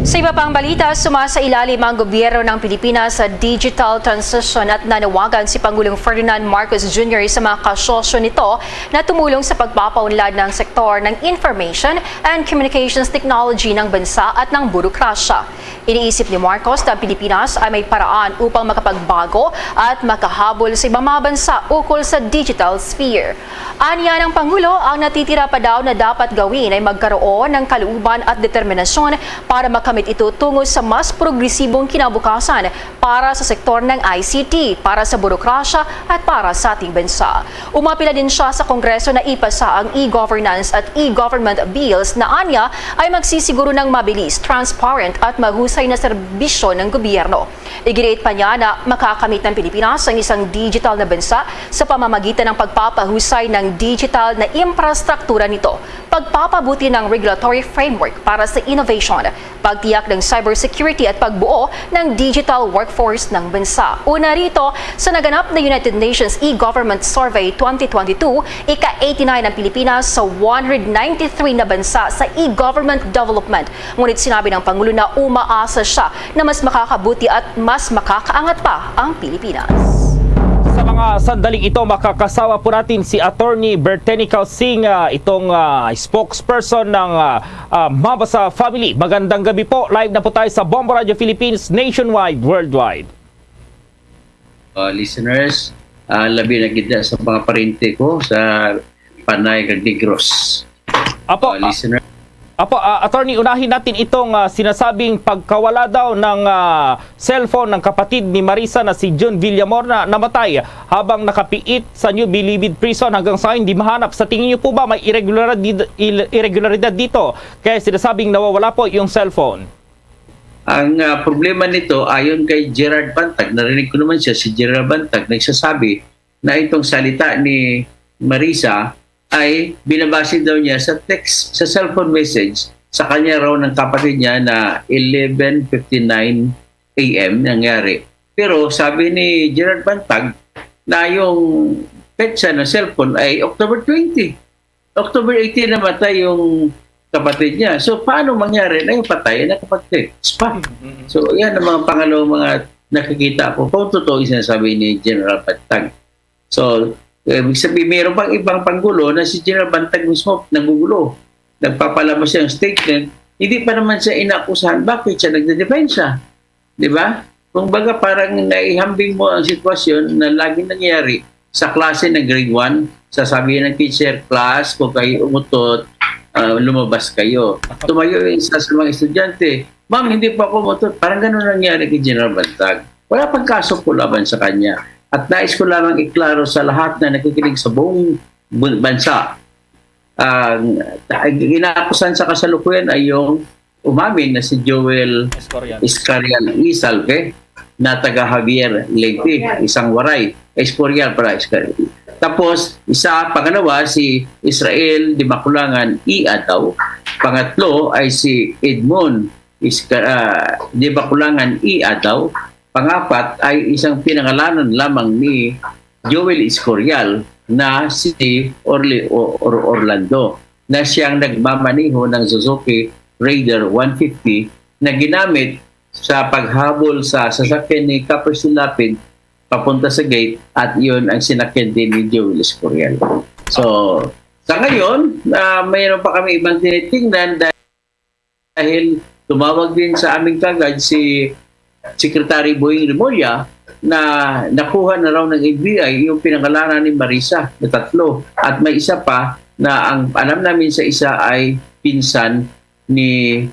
Sa iba pang balita, sumasailalim ang gobyerno ng Pilipinas sa digital transition at nanawagan si Pangulong Ferdinand Marcos Junior sa mga kasosyo nito na tumulong sa pagpapaunlad ng sektor ng information and communications technology ng bansa at ng burokrasya. Iniisip ni Marcos na ang Pilipinas ay may paraan upang makapagbago at makahabol sa ibang mga bansa ukol sa digital sphere. Anya ng Pangulo, ang natitira pa daw na dapat gawin ay magkaroon ng kalooban at determinasyon para makamit ito tungo sa mas progresibong kinabukasan para sa sektor ng I C T, para sa burokrasya at para sa ating bansa. Umapila din siya sa Kongreso na ipasa ang e-governance at e-government bills na anya ay magsisiguro ng mabilis, transparent at mahusay na serbisyo ng gobyerno. Iginiit pa niya na makakamit ng Pilipinas ang isang digital na bansa sa pamamagitan ng pagpapahusay ng digital na infrastruktura nito, pagpapabuti ng regulatory framework para sa innovation, pag tiyak ng cybersecurity at pagbuo ng digital workforce ng bansa. Una rito, sa naganap na United Nations e-Government Survey twenty twenty-two, ika-eighty-nine ang Pilipinas sa one hundred ninety-three na bansa sa e-government development. Ngunit sinabi ng Pangulo na umaasa siya na mas makakabuti at mas makakaangat pa ang Pilipinas. Sa mga sandaling ito, makakasama po natin si Attorney Bertenical Singh, ah, itong, ah, spokesperson ng, ah, ah, Mabasa Family. Magandang gabi po. Live na po tayo sa Bombo Radio Philippines, nationwide, worldwide. Uh, listeners, uh, labi na gid sa mga parente ko sa Panay kag Negros. Apo, uh, ah, listener. Apo, ah, Attorney, unahin natin itong, ah, sinasabing pagkawala daw ng, ah, cellphone ng kapatid ni Marisa na si Jun Villamor na namatay habang nakapiit sa New Bilibid Prison. Hanggang sa ngayon, di mahanap. Sa tingin niyo po ba may irregularidad, il-, irregularidad dito? Kaya sinasabing nawawala po yung cellphone. Ang, ah, problema nito, ayon kay Gerard Bantag, narinig ko naman siya, si Gerard Bantag, nagsasabi na itong salita ni Marisa ay binabase daw niya sa text, sa cellphone message, sa kanya raw ng kapatid niya na eleven fifty-nine A M nangyari. Pero sabi ni Gerard Bantag na yung petsa ng cellphone ay October twenty. October eighteen namatay yung kapatid niya. So, paano mangyari na yung patay na kapatid? Spa. Mm-hmm. So, yan ang mga pangalawang mga nakikita ko kung totoo yung sinasabi ni General Bantag. So, ibig sabihin, mayroon pang ibang panggulo na si General Bantag mismo nanggugulo. Nagpapalabas siya ng statement, hindi pa naman siya inakusahan. Bakit siya nagdedepensa? Di ba? Kumbaga, parang naihambing mo ang sitwasyon na laging nangyayari sa klase ng grade one. Sasabihin ng teacher, "Class, kung kayo umutot, ah, lumabas kayo." Tumayo yung isa sa mga estudyante, "Ma'am, hindi po ako umutot." Parang ganun nangyari kay General Bantag. Wala pang kaso po laban sa kanya. At nais ko lamang iklaro sa lahat na nakikinig sa buong bun-, bansa, ang, ang inaakusahan sa kasalukuyan ay yung umamin na si Joel Escorial. Escorial Isalve na taga Javier, Leyte, isang Waray. Escorial pala, Escorial. Tapos, isa, pangalawa, si Israel Dimakulangan I. Adaw. Pangatlo ay si Edmond Isca-, ah, Dimakulangan I. Adaw. Pangapat ay isang pinangalanan lamang ni Joel Escorial na si Orly o-, or Orlando, na siyang nagmamaneho ng Suzuki Raider one fifty na ginamit sa paghabol sa sasakyan ni Kaperson Lapid papunta sa gate, at iyon ang sinakyan din ni Joel Escorial. So, sa ngayon, ah, mayroon pa kami ibang tinitingnan dahil tumawag din sa aming kagad si Secretary Boying Remulla na nakuha na raw ng N B I yung pinangalanan ni Marisa na tatlo. At may isa pa na ang alam namin sa isa ay pinsan ni,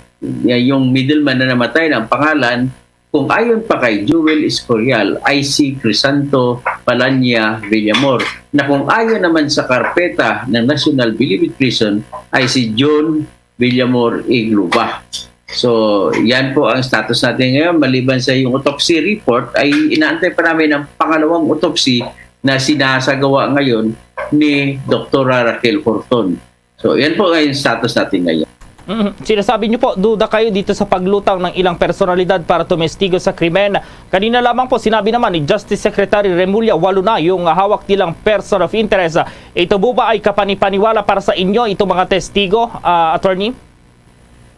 yung middleman na namatay na ang pangalan, kung ayon pa kay Joel Escorial, ay si Crisanto Palania Villamor, na kung ayon naman sa karpeta ng National Bilibid Prison, ay si John Villamor Igluba. So, yan po ang status natin ngayon. Maliban sa yung autopsy report, ay inaantay pa namin ang pangalawang autopsy na sinasagawa ngayon ni Doktora Raquel Horton. So, yan po ang status natin ngayon. Mhm. Sinasabi niyo po, duda kayo dito sa paglutang ng ilang personalidad para tumestigo sa krimen. Kanina lamang po, sinabi naman ni Justice Secretary Remulla, walo na yung hawak nilang person of interest. Ito po ba ay kapanipaniwala para sa inyo, itong mga testigo, ah, attorney?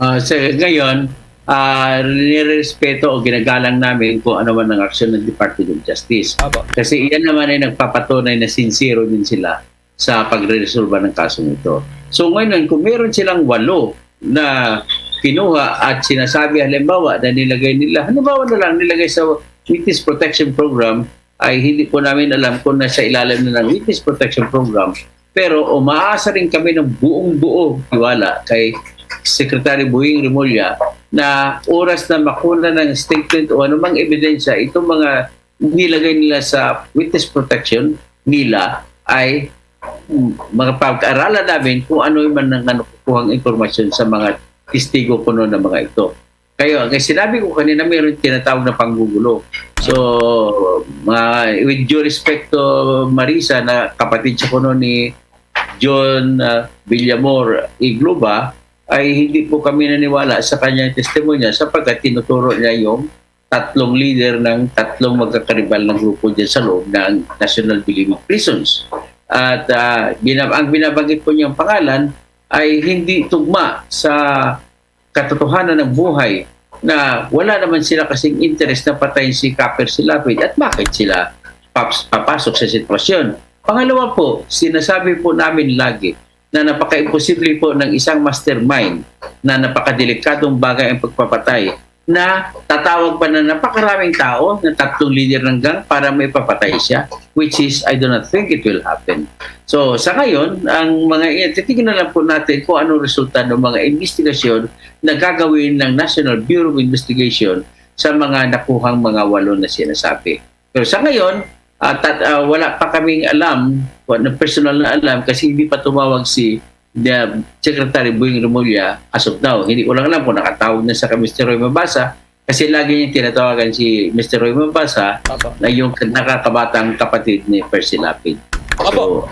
Ah, sa ngayon, ah, nirerespeto o ginagalang namin kung ano man ang aksyon ng Department of Justice. Apo. Kasi iyan naman ay nagpapatunay na sincero din sila sa pagreresolba ng kasong ito. So ngayon, kung meron silang walo na kinuha at sinasabi, halimbawa, na nilagay nila, halimbawa na lang, nilagay sa Witness Protection Program, ay hindi po namin alam kung nasa ilalim na ng Witness Protection Program, pero umaasa rin kami ng buong-buo tiwala kay Secretary Boying Remulla na oras na makuna ng statement o anumang ebidensya itong mga nilagay nila sa witness protection nila ay, mm, mapag-aralan namin kung ano yung man ang nakukuhang impormasyon sa mga testigo kuno ng mga ito. Kaya, kaya sinabi ko kanina, mayroon tinatawag na panggugulo. So, ma-, with due respect to Marisa, na kapatid siya kuno ni John, ah, Villamor Igluba, ay hindi po kami naniwala sa kanyang testimonya sapagkat tinuturo niya yung tatlong leader ng tatlong magkakaribal na grupo dyan sa loob ng National Bureau of Prisons. At ah, binab- ang binabanggit po niyang pangalan ay hindi tugma sa katotohanan ng buhay na wala naman sila kasing interes na patayin si Copper Silapid at bakit sila paps- papasok sa sitwasyon. Pangalawa po, sinasabi po namin lagi na napaka-imposible po ng isang mastermind na napakadelikadong bagay ang pagpapatay na tatawag pa na napakaraming tao na tatlong leader ng gang para may papatay siya, which is, I do not think it will happen. So, sa ngayon, ang mga titignan lang po natin kung anong resulta ng mga investigasyon na gagawin ng National Bureau of Investigation sa mga nakuhang mga walo na sinasabi. Pero sa ngayon, ah, tat- ah, wala pa kaming alam, wala personal na alam kasi hindi pa tumawag si the Secretary Boying Remulla as of now. Hindi ko lang alam kung nakatawag na sa kay Mister Roy Mabasa kasi lagi niyang tinatawagan si Mister Roy Mabasa Apo. Na yung nakakabatang kapatid ni Percy Lapid. Apo.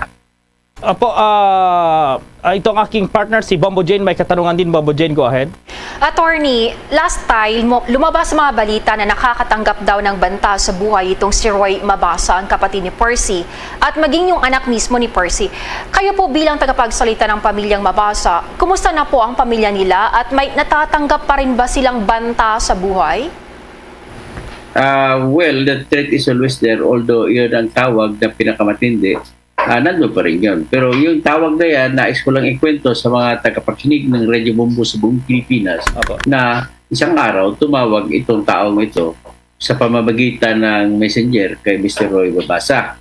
Apo, ah, ah, itong aking partner, si Bombo Jane, may katanungan din, Bombo Jane, go ahead. Attorney, last time, mo- lumabas sa mga balita na nakakatanggap daw ng banta sa buhay itong si Roy Mabasa, ang kapatid ni Percy, at maging yung anak mismo ni Percy. Kayo po bilang tagapagsalita ng pamilyang Mabasa, kumusta na po ang pamilya nila at may natatanggap pa rin ba silang banta sa buhay? Ah, well, the threat is always there, although yun ang tawag na pinakamatindi, ah, nandun pa rin yun. Pero yung tawag na yan, nais ko lang ikwento sa mga tagapakinig ng Radyo Bombo sa buong Pilipinas Apo. Na isang araw tumawag itong taong ito sa pamamagitan ng messenger kay Mister Roy Babasa.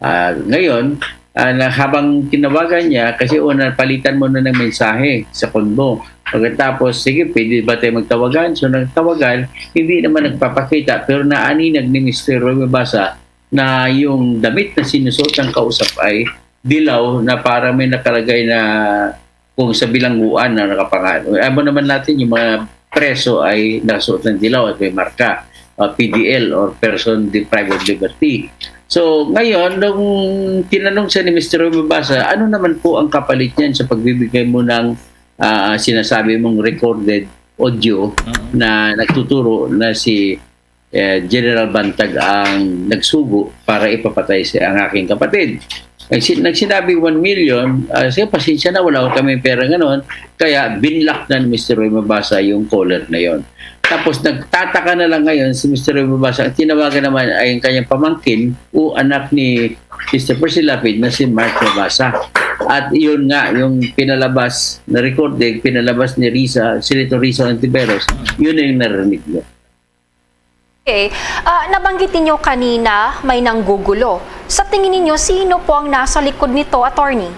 Ah, ngayon, ah, na habang tinawagan niya, kasi una palitan mo na ng mensahe sa konbo. Pagkatapos, sige, pwede ba tayo magtawagan? So, nagtawagan, hindi naman nagpapakita, pero naaninag ni Mister Roy Babasa na yung damit na sinusuot ng kausap ay dilaw na para may nakalagay na kung sa bilangguan na nakapangalan. Alam naman natin yung mga preso ay nasuot ng dilaw at may marka, uh, P D L or person deprived of liberty. So ngayon, nung tinanong siya ni Mister Roy Mabasa, ano naman po ang kapalit niyan sa pagbibigay mo ng uh, sinasabi mong recorded audio mm-hmm. Na nagtuturo na si eh, General Bantag ang nagsugo para ipapatay si ang aking kapatid. Nagsi- nagsinabi one million, uh, siya pasensya na, wala ko kami pera ganon, kaya binlock na ni Mister Roy Mabasa yung caller na yon. Tapos nagtataka na lang ngayon si Mister Roy Mabasa, ang tinawagan naman ay ang kanyang pamangkin o anak ni Mister Percy Lapid na si Mark Mabasa. At yun nga, yung pinalabas na recording, pinalabas ni Risa, Senator Risa Ontiveros, yun na yung narinig niya. Okay. Uh, nabanggit ninyo kanina may nanggugulo. Sa tingin ninyo, sino po ang nasa likod nito, attorney?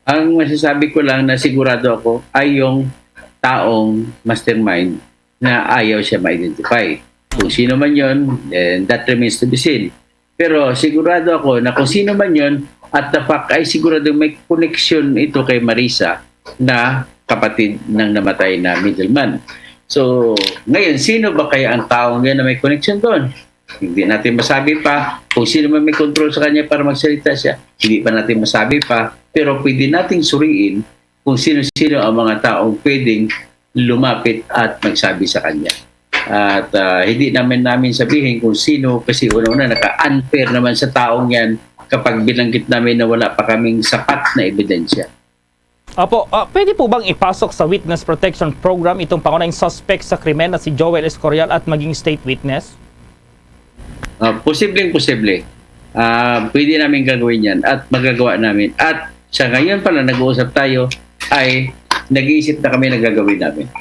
Ang masasabi ko lang na sigurado ako ay yung taong mastermind na ayaw siya ma-identify. Kung sino man yon, then that remains to be seen. Pero sigurado ako na kung sino man yon, at the fact ay sigurado may connection ito kay Marisa na kapatid ng namatay na middleman. So, ngayon, sino ba kaya ang taong yan na may connection doon? Hindi natin masabi pa kung sino man may control sa kanya para magsalita siya. Hindi pa natin masabi pa, pero pwede nating suriin kung sino-sino ang mga taong pwedeng lumapit at magsabi sa kanya. At uh, hindi naman namin sabihin kung sino kasi una-una naka-unfair naman sa taong yan kapag binanggit namin na wala pa kaming sapat na ebidensya. Apo, uh, pwede po bang ipasok sa Witness Protection Program itong pangunahing suspect sa krimen na si Joel Escorial at maging state witness? Uh, posibleng posible. Uh, pwede namin gagawin yan at magagawa namin. At sa ngayon pala nag-uusap tayo ay nag-iisip na kami na gagawin namin.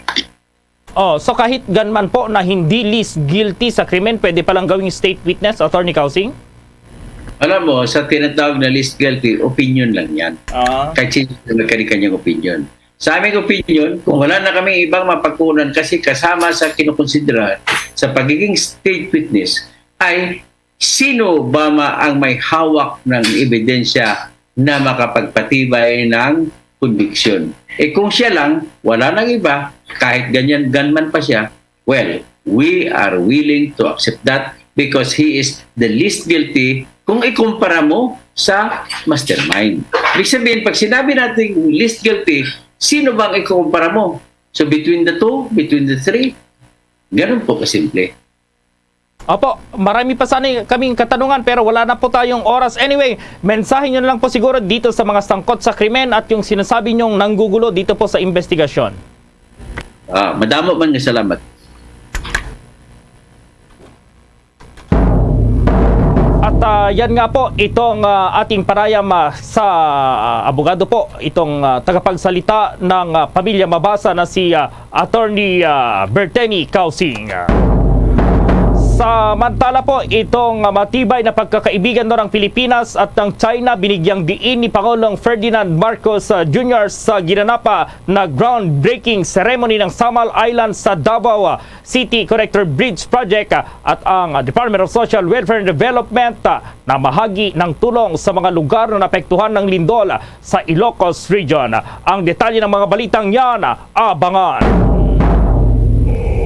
Oh, so kahit gunman po na hindi least guilty sa krimen, pwede palang gawing state witness, Attorney Kausing? Alam mo, sa tinatawag na least guilty, opinion lang yan. Ah. Kahit sino may kanya-kanyang opinion. Sa aming opinion, kung wala na kami ibang mapagkunan kasi kasama sa kinukonsidera sa pagiging state witness ay sino ba ma ang may hawak ng ebidensya na makapagpatibay ng conviction. Eh kung siya lang, wala nang iba, kahit ganyan gunman pa siya, well, we are willing to accept that because he is the least guilty kung ikumpara mo sa mastermind. Ibig sabihin, pag sinabi natin least guilty, Sino bang ikukumpara mo? So between the two, between the three, ganun po kasimple. Opo, marami pa sana kaming katanungan pero wala na po tayong oras. Anyway, mensahe nyo na lang po siguro dito sa mga sangkot sa krimen at yung sinasabi nyong nanggugulo dito po sa investigasyon. Ah, madamo man nga salamat. At ah, yan nga po itong ah, ating panayam ah, sa ah, abogado po, itong ah, tagapagsalita ng ah, pamilya Mabasa na si ah, Attorney ah, Berteni Causing. Samantala po, itong ah, matibay na pagkakaibigan ng Pilipinas at ng China binigyang diin ni Pangulong Ferdinand Marcos ah, Junior sa ginanapa na groundbreaking ceremony ng Samal Island sa Davao ah, City Connector Bridge Project ah, at ang Department of Social Welfare and Development ah, na mahagi ng tulong sa mga lugar na naapektuhan ng lindol ah, sa Ilocos Region. Ang detalye ng mga balitang yan, ah, abangan.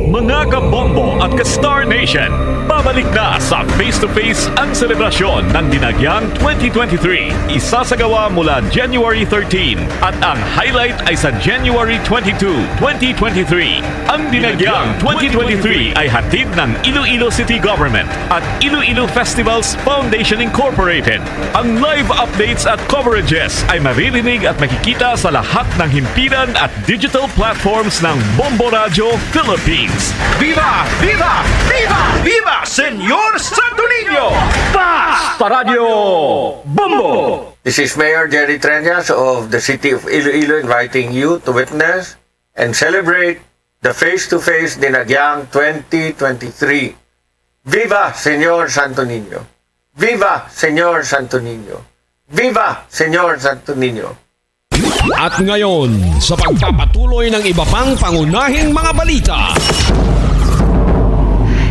Mga kabombo at ka-Star Nation, babalik na sa Face to Face ang selebrasyon ng Dinagyang twenty twenty-three. Isasagawa mula January thirteen at ang highlight ay sa January twenty-two, twenty twenty-three. Ang Dinagyang twenty twenty-three ay hatid ng Iloilo City Government at Iloilo Festivals Foundation Incorporated. Ang live updates at coverages ay maririnig at makikita sa lahat ng himpilan at digital platforms ng Bombo Radyo Philippines. Viva! Viva! Viva! Viva Senyor Santo Niño! Basta Radyo Bombo! This is Mayor Jerry Treñas of the City of Iloilo inviting you to witness and celebrate the Face to Face Dinagyang twenty twenty-three. Viva Senyor Santo Niño! Viva Senyor Santo Niño! Viva Senyor Santo Niño! At ngayon, sa pagpapatuloy ng iba pang pangunahing mga balita.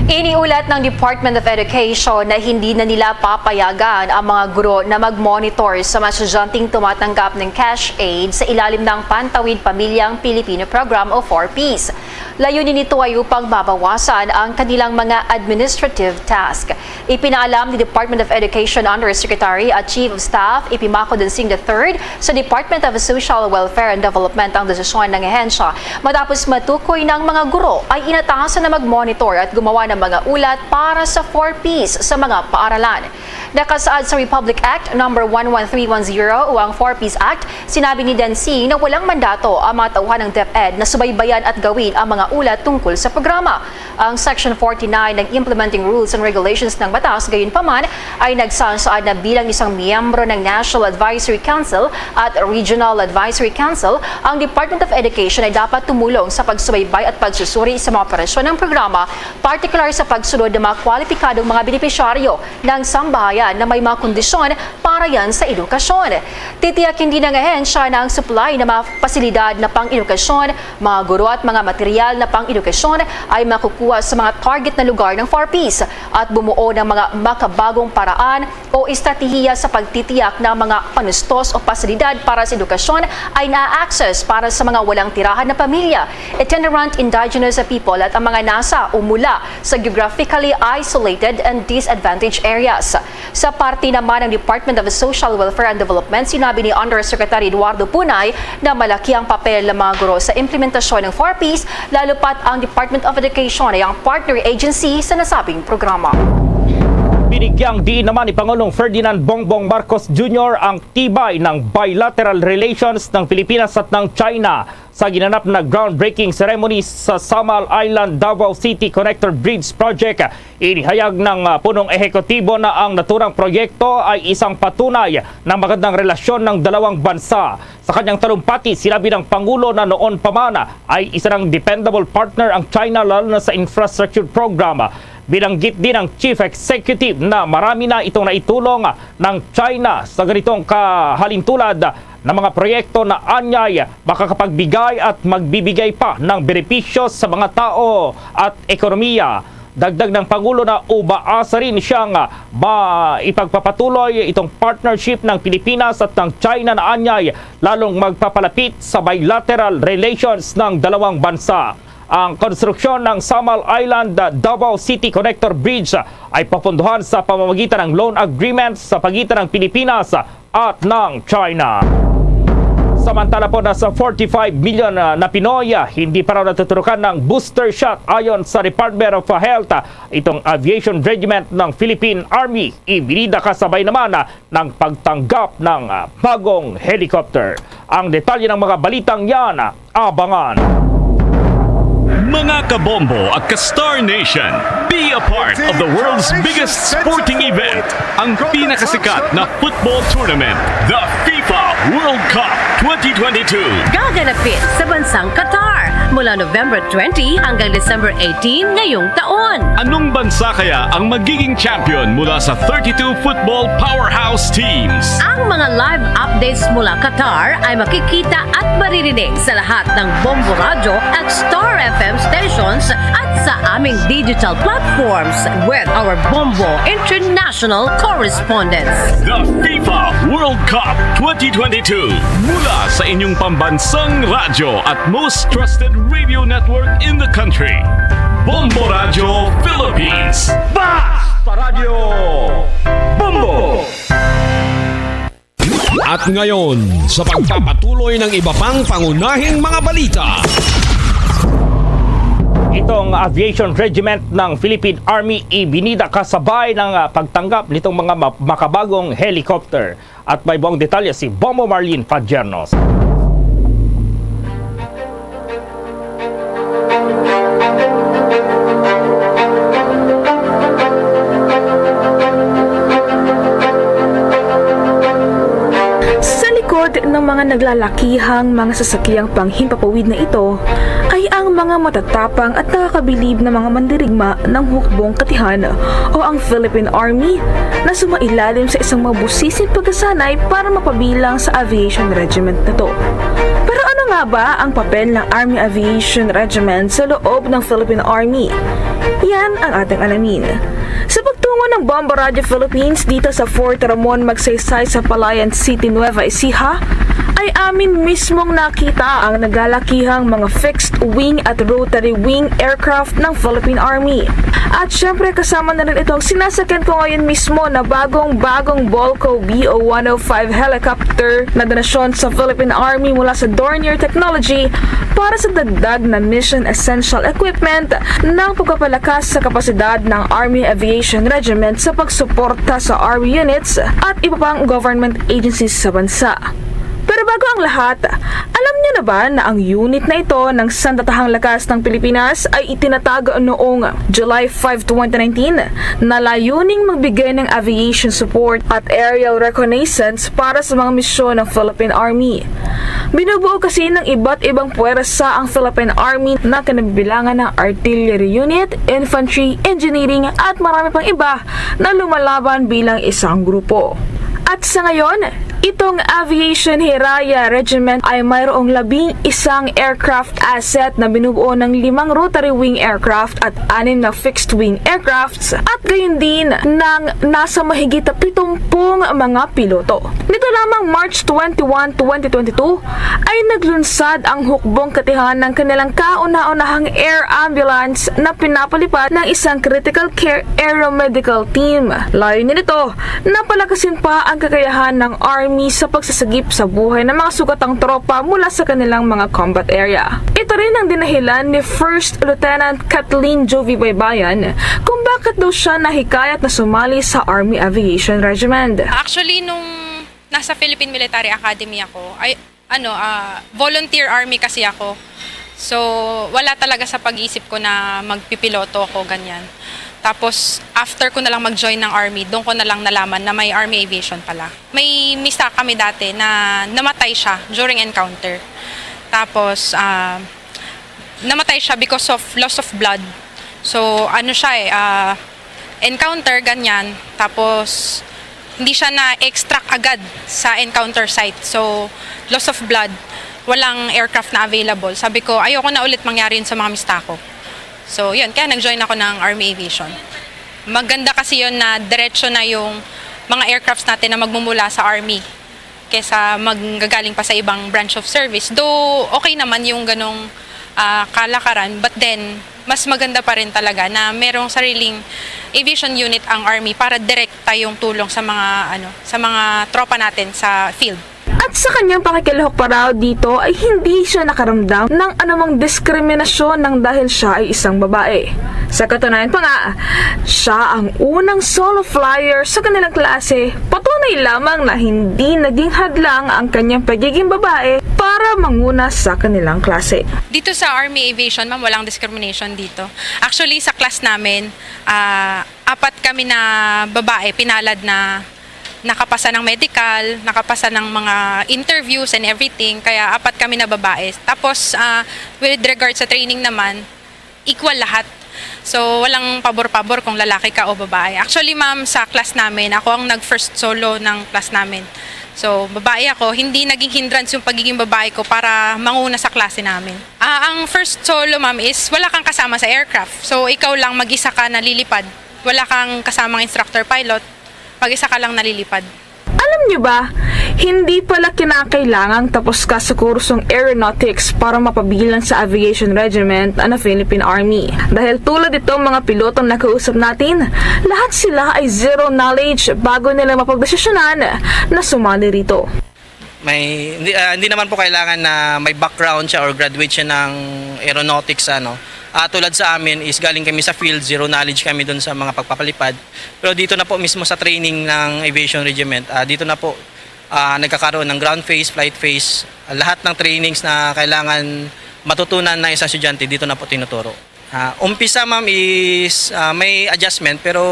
Iniulat ng Department of Education na hindi na nila papayagan ang mga guro na mag-monitor sa mga estudyanteng tumatanggap ng cash aid sa ilalim ng Pantawid Pamilyang Pilipino Program o four Ps. Layunin nito ay upang mabawasan ang kanilang mga administrative task. Ipinaalam ni Department of Education Undersecretary at Chief of Staff Ipimako Dancing the third sa Department of Social Welfare and Development ang desisyon ng ahensya matapos matukoy na ang mga guro ay inatasan na mag-monitor at gumawa ng mga ulat para sa four Ps sa mga paaralan. Nakasaad sa Republic Act number one one three one zero o ang four Ps Act, sinabi ni Dancing na walang mandato ang mga tauhan ng DepEd na subaybayan at gawin ang mga ulat tungkol sa programa. Ang Section forty-nine ng Implementing Rules and Regulations ng batas, gayunpaman, ay nagsasaad na bilang isang miyembro ng National Advisory Council at Regional Advisory Council, ang Department of Education ay dapat tumulong sa pagsubaybay at pagsusuri sa mga operasyon ng programa, partikular sa pagsunod ng mga kwalipikadong mga benepisyaryo ng sambahayan na may mga kondisyon para yan sa edukasyon. Titiyak hindi ng ahensya na ang supply ng mga pasilidad na pang-edukasyon, mga guro at mga material na pang-edukasyon ay makukuha sa mga target na lugar ng four Ps at bumuo ng mga makabagong paraan o estratehiya sa pagtitiyak na ang mga panustos o pasilidad para sa edukasyon ay na-access para sa mga walang tirahan na pamilya, itinerant indigenous people at ang mga nasa o mula sa geographically isolated and disadvantaged areas. Sa parte naman ng Department of Social Welfare and Development, sinabi ni Undersecretary Eduardo Punay na malaki ang papel ng mga guro sa implementasyon ng four Ps, lalo pat ang Department of Education ay ang partner agency sa nasabing programa. Binigyang diin naman ni Pangulong Ferdinand Bongbong Marcos Junior ang tibay ng bilateral relations ng Pilipinas at ng China sa ginanap na groundbreaking ceremony sa Samal Island Davao City Connector Bridge Project. Inihayag ng ah, punong ehekutibo na ang naturang proyekto ay isang patunay ng magandang relasyon ng dalawang bansa. Sa kanyang talumpati, sinabi ng Pangulo na noon pa man ay isa ng dependable partner ang China, lalo na sa infrastructure program. Binanggit din ng Chief Executive na marami na itong naitulong ng China sa ganitong kahalintulad na mga proyekto na anyay makakapagbigay at magbibigay pa ng benepisyo sa mga tao at ekonomiya. Dagdag ng Pangulo na umaasa rin siyang maipagpapatuloy itong partnership ng Pilipinas at ng China na anyay lalong magpapalapit sa bilateral relations ng dalawang bansa. Ang konstruksyon ng Samal Island Davao City Connector Bridge ay papunduhan sa pamamagitan ng loan agreement sa pagitan ng Pilipinas at ng China. Samantala po, nasa forty-five million na, na Pinoy, ah, hindi pa raw natuturukan ng booster shot. Ayon sa Department of Health, ah, itong Aviation Regiment ng Philippine Army, ibinida kasabay naman, ah, ng pagtanggap ng, ah, bagong helicopter. Ang detalye ng mga balitang yan, ah, abangan. Mga kabombo at ka-Star Nation, be a part of the world's biggest sporting event, ang pinakasikat na football tournament, the FIFA World Cup twenty twenty-two. Gaganapin sa bansang Qatar mula November twenty hanggang December eighteen ngayong taon. Anong bansa kaya ang magiging champion mula sa thirty-two football powerhouse teams? Ang mga live updates mula Qatar ay makikita at maririnig sa lahat ng Bombo Radyo at Star F M stations at sa aming digital platforms with our Bombo International correspondents. The FIFA World Cup twenty twenty-two, mula sa inyong pambansang radyo at most trusted radio network in the country, Bombo Radyo Philippines. Basta Radyo Bombo! At ngayon, sa pagpapatuloy ng iba pang pangunahing mga balita. Itong Aviation Regiment ng Philippine Army ibinida kasabay ng, ah, pagtanggap nitong mga ma-, makabagong helicopter. At may buong detalye si Bombo Marlene Padiernos. Sa likod ng mga naglalakihang mga sasakyang panghimpapawid na ito ay ang mga matatapang at nakakabilib na mga mandirigma ng hukbong katihan o ang Philippine Army na sumailalim sa isang mabusising pagkasanay para mapabilang sa aviation regiment na to. Pero ano nga ba ang papel ng Army Aviation Regiment sa loob ng Philippine Army? Yan ang ating alamin. Sa pagtungo ng Bombo Radyo Philippines dito sa Fort Ramon Magsaysay sa Palayan City, Nueva Ecija, ay amin mismong nakita ang naglalakihang mga fixed wing at rotary wing aircraft ng Philippine Army. At syempre, kasama na rin itong sinasakyan ko ngayon mismo na bagong-bagong Bolco B O one oh five helicopter na donasyon sa Philippine Army mula sa Dornier Technology para sa dagdag na mission essential equipment ng pagpapalakas sa kapasidad ng Army Aviation Regiment sa pagsuporta sa Army units at iba pang government agencies sa bansa. Pero bago ang lahat, alam niyo na ba na ang unit na ito ng Sandatahang Lakas ng Pilipinas ay itinatag noong July five, twenty nineteen, na layuning magbigay ng aviation support at aerial reconnaissance para sa mga misyon ng Philippine Army? Binubuo kasi ng iba't ibang puwersa ang Philippine Army na kinabibilangan ng artillery unit, infantry, engineering, at marami pang iba na lumalaban bilang isang grupo. At sa ngayon, itong Aviation Hiraya Regiment ay mayroong labing isang aircraft asset na binubuo ng limang rotary wing aircraft at anim na fixed wing aircrafts at gayon din ng nasa mahigit na pitumpung mga piloto. Nito lamang March twenty-one, twenty twenty-two, ay naglunsad ang hukbong katihan ng kanilang kauna-unahang air ambulance na pinapalipad ng isang critical care aeromedical team. Layunin nito na palakasin pa ang kakayahan ng Army sa pagsasagip sa buhay ng mga sugatang tropa mula sa kanilang mga combat area. Ito rin ang dinahilan ni First Lieutenant Kathleen Jovie Baybayan kung bakit daw siya nahikayat na sumali sa Army Aviation Regiment. Actually, nung nasa Philippine Military Academy ako, ay, ano, ah, volunteer army kasi ako. So, wala talaga sa pag-iisip ko na magpipiloto ako, ganyan. Tapos, after ko na lang mag-join ng army, doon ko na lang nalaman na may army aviation pala. May mista kami dati na namatay siya during encounter. Tapos, ah, namatay siya because of loss of blood. So, ano siya eh, ah, encounter, ganyan. Tapos, hindi siya na-extract agad sa encounter site. So, loss of blood, walang aircraft na available. Sabi ko, ayoko na ulit mangyari yun sa mga mista ko. So, yun, kaya nag-join ako ng Army Aviation. Maganda kasi yun na diretso na yung mga aircrafts natin na magmumula sa Army kesa maggagaling pa sa ibang branch of service. Though, okay naman yung ganong, ah, kalakaran, but then, mas maganda pa rin talaga na merong sariling aviation unit ang Army para direkta yung tulong sa mga, ano, sa mga tropa natin sa field. Sa kanyang pakikilahok pa raw dito ay hindi siya nakaramdam ng anumang diskriminasyon nang dahil siya ay isang babae. Sa katunayan pa nga, siya ang unang solo flyer sa kanilang klase. Patunay lamang na hindi naging hadlang ang kanyang pagiging babae para manguna sa kanilang klase. Dito sa Army Aviation, ma'am, walang discrimination dito. Actually, sa class namin, ah, apat kami na babae, pinalad na nakapasa ng medical, nakapasa ng mga interviews and everything. Kaya apat kami na babae. Tapos, ah, with regard sa training naman, equal lahat. So, walang pabor-pabor kung lalaki ka o babae. Actually, ma'am, sa class namin, ako ang nag-first solo ng class namin. So, babae ako, hindi naging hindrance yung pagiging babae ko para manguna sa klase namin. Ah, ang first solo, ma'am, is wala kang kasama sa aircraft. So, ikaw lang mag-isa ka nalilipad. Wala kang kasamang instructor pilot. Mag-isa ka lang nalilipad. Alam niyo ba, hindi pala kinakailangang tapos ka sa kursong aeronautics para mapabilang sa aviation regiment ng Philippine Army. Dahil tulad itong mga pilotong nakausap natin, lahat sila ay zero knowledge bago nila mapagdesisyonan na sumali rito. May, hindi, ah, hindi naman po kailangan na may background siya or graduate siya ng aeronautics, ano. Ah, tulad sa amin is galing kami sa field, zero knowledge kami dun sa mga pagpapalipad. Pero dito na po mismo sa training ng Aviation Regiment, ah, dito na po, ah, nagkakaroon ng ground phase, flight phase. Ah, lahat ng trainings na kailangan matutunan ng isang estudyante, dito na po tinuturo. Ah, umpisa, ma'am, is, ah, may adjustment, pero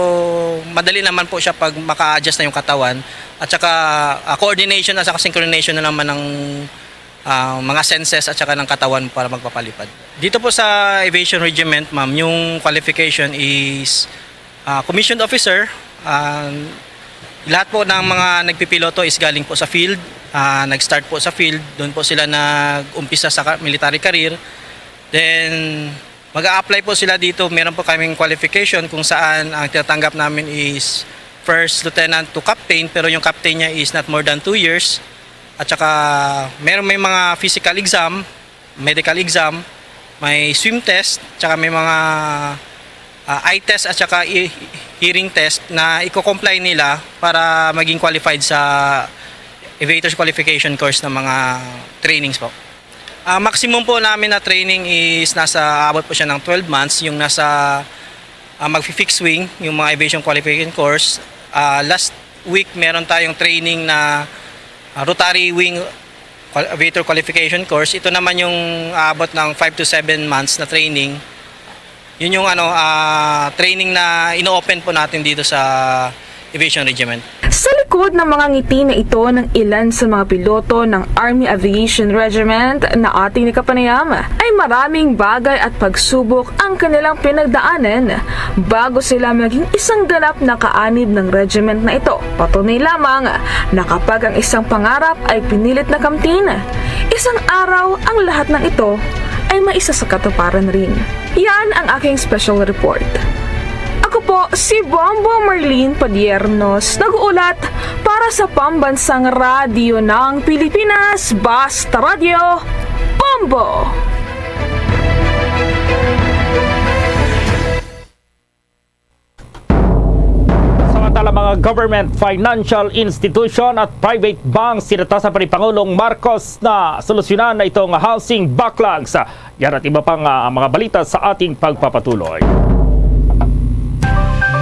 madali naman po siya pag maka-adjust na yung katawan. At saka, ah, coordination at saka synchronization na naman ng, ah, mga senses at saka ng katawan para magpapalipad. Dito po sa Aviation Regiment, ma'am, yung qualification is, ah, commissioned officer. Ah, lahat po ng mga nagpipiloto is galing po sa field. Ah, nag-start po sa field. Doon po sila nag-umpisa sa ka-, military career. Then, mag-a-apply po sila dito. Meron po kaming qualification kung saan ang tinatanggap namin is first lieutenant to captain, pero yung captain niya is not more than two years. At saka, meron, may mga physical exam, medical exam, may swim test, tsaka may mga, ah, eye test at saka i-, hearing test na iko-comply nila para maging qualified sa aviators qualification course ng mga trainings po. Ah, maximum po namin na training is nasa, abot po siya ng twelve months, yung nasa, ah, magfi-fixed wing, yung mga aviation qualification course. Ah, last week, meron tayong training na, ah, rotary wing qual-, aviator qualification course. Ito naman yung aabot ng five to seven months na training. Yun yung, ano, ah, training na ino-open po natin dito sa Aviation Regiment. Sa likod ng mga ngiti na ito ng ilan sa mga piloto ng Army Aviation Regiment na ating nakapanayam, ay maraming bagay at pagsubok ang kanilang pinagdaanan bago sila maging isang ganap na kaanib ng regiment na ito. Patunay lamang na kapag ang isang pangarap ay pinilit na kamtin, isang araw ang lahat ng ito ay maisasakatuparan rin. Yan ang aking special report. Ako po si Bombo Marlene Padiernos, nag-uulat para sa Pambansang Radyo ng Pilipinas, Basta Radyo, Bombo! Samantala, mga government, financial institution at private banks, sinatasan pa ni Pangulong Marcos na solusyonan na itong housing backlogs. Yan at iba pang, ah, mga balita sa ating pagpapatuloy.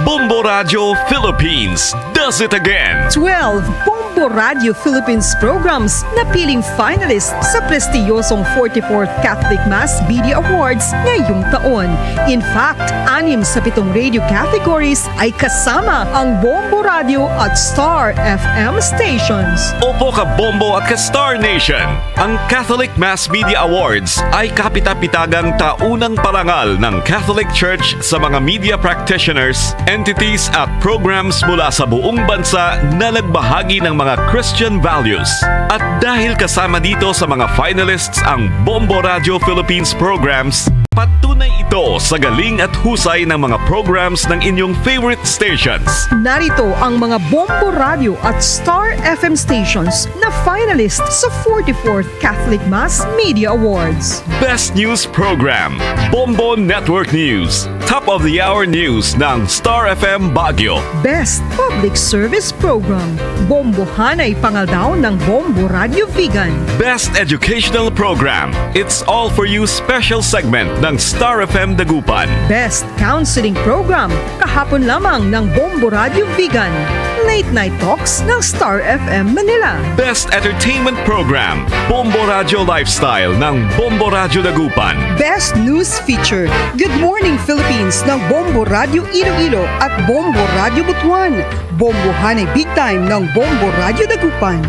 Bombo Radio Philippines does it again. Twelve Bombo Radio Philippines programs napiling finalist sa prestiyosong forty-fourth Catholic Mass Media Awards ngayong taon. In fact, anim sa pitong radio categories ay kasama ang Bombo Radio at Star F M stations. Opo, ka Bombo at ka Star Nation. Ang Catholic Mass Media Awards ay kapita-pitagang taunang parangal ng Catholic Church sa mga media practitioners, entities at programs mula sa buong bansa na nagbahagi ng mga Christian values. At dahil kasama dito sa mga finalists ang Bombo Radio Philippines programs, Patunay ito sa galing at husay ng mga programs ng inyong favorite stations. Narito ang mga Bombo Radio at Star F M stations na finalist sa forty-fourth Catholic Mass Media Awards. Best News Program, Bombo Network News. Top of the Hour News ng Star F M Baguio. Best Public Service Program, Bombohanay Pangaldaw ng Bombo Radio Vigan. Best Educational Program, It's All For You Special Segment ng Star F M Dagupan. Best Counseling Program, kahapon lamang ng Bombo Radio Vigan. Late Night Talks ng Star F M Manila. Best Entertainment Program, Bombo Radio Lifestyle ng Bombo Radio Dagupan. Best News Feature, Good Morning Philippines ng Bombo Radio Iloilo at Bombo Radio Butuan. Bombohanay Big Time ng Bombo Radio Dagupan.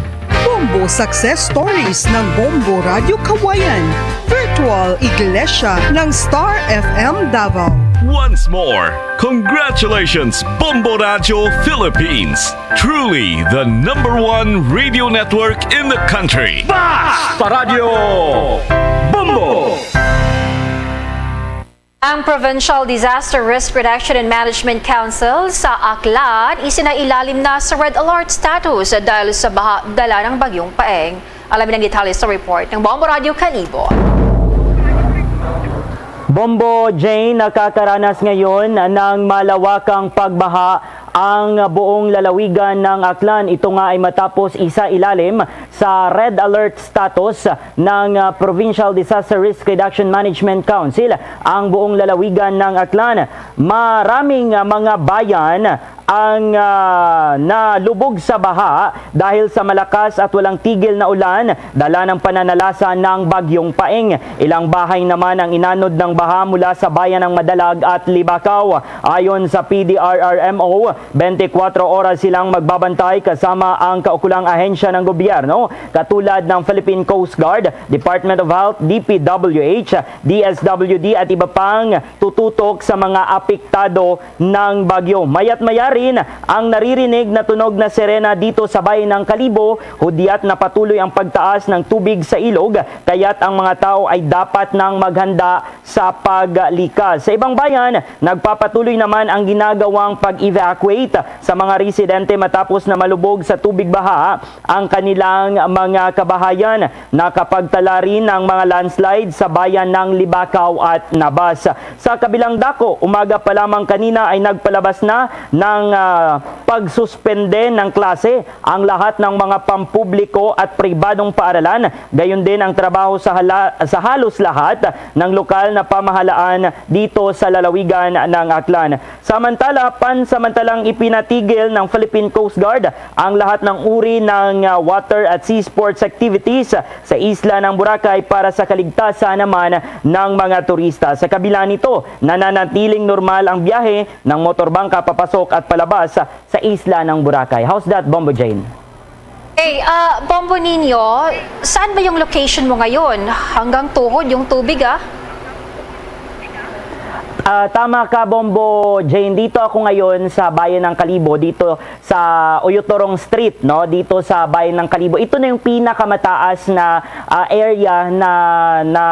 Bombo Success Stories ng Bombo Radio Kawayan. Virtual Iglesia ng Star F M Davao. Once more, congratulations, Bombo Radio Philippines. Truly the number one radio network in the country. Basta Radio Bombo! Ang Provincial Disaster Risk Reduction and Management Council sa Aklan isinailalim na sa red alert status dahil sa baha dala ng Bagyong Paeng. Alamin ang detalye sa report ng Bombo Radio Kalibo. Bombo Jane, nakakaranas ngayon ng malawakang pagbaha ang buong lalawigan ng Aklan. Ito nga ay matapos isailalim sa red alert status ng, ah, Provincial Disaster Risk Reduction Management Council ang buong lalawigan ng Aklan. Maraming, ah, mga bayan ang, ah, nalubog sa baha dahil sa malakas at walang tigil na ulan dala ng pananalasa ng Bagyong Paeng. Ilang bahay naman ang inanod ng baha mula sa bayan ng Madalag at Libacao. Ayon sa P D R R M O, twenty-four oras silang magbabantay kasama ang kaukulang ahensya ng gobyerno, katulad ng Philippine Coast Guard, Department of Health, D P W H, D S W D at iba pang tututok sa mga apektado ng bagyo. Maya't maya rin ang naririnig na tunog na sirena dito sa bayan ng Kalibo, hudyat na patuloy ang pagtaas ng tubig sa ilog, kaya't ang mga tao ay dapat nang maghanda sa paglikas. Sa ibang bayan, nagpapatuloy naman ang ginagawang pag-evacuate sa mga residente matapos na malubog sa tubig baha ang kanilang mga kabahayan. Nakapagtala rin ang mga landslide sa bayan ng Libacao at Nabas. Sa kabilang dako, umaga pa lamang kanina ay nagpalabas na ng, ah, pagsuspende ng klase ang lahat ng mga pampubliko at pribadong paaralan, gayon din ang trabaho sa hala-, sa halos lahat ng lokal na pamahalaan dito sa lalawigan ng Aklan. Samantala, pansamantalang ipinatigil ng Philippine Coast Guard ang lahat ng uri ng, ah, water at sea sports activities sa isla ng Boracay para sa kaligtasan naman ng mga turista. Sa kabila nito, nananatiling normal ang biyahe ng motorbangka papasok at palabas sa isla ng Boracay. How's that, Bombo Jane? Hey, ah, Bombo Niño, saan ba yung location mo ngayon? Hanggang tuhod yung tubig, ah. Ah, tama ka, Bombo Jane. Dito ako ngayon sa bayan ng Kalibo, dito sa Oyotorong Street, no? Dito sa bayan ng Kalibo. Ito na yung pinakamataas na, ah, area na, na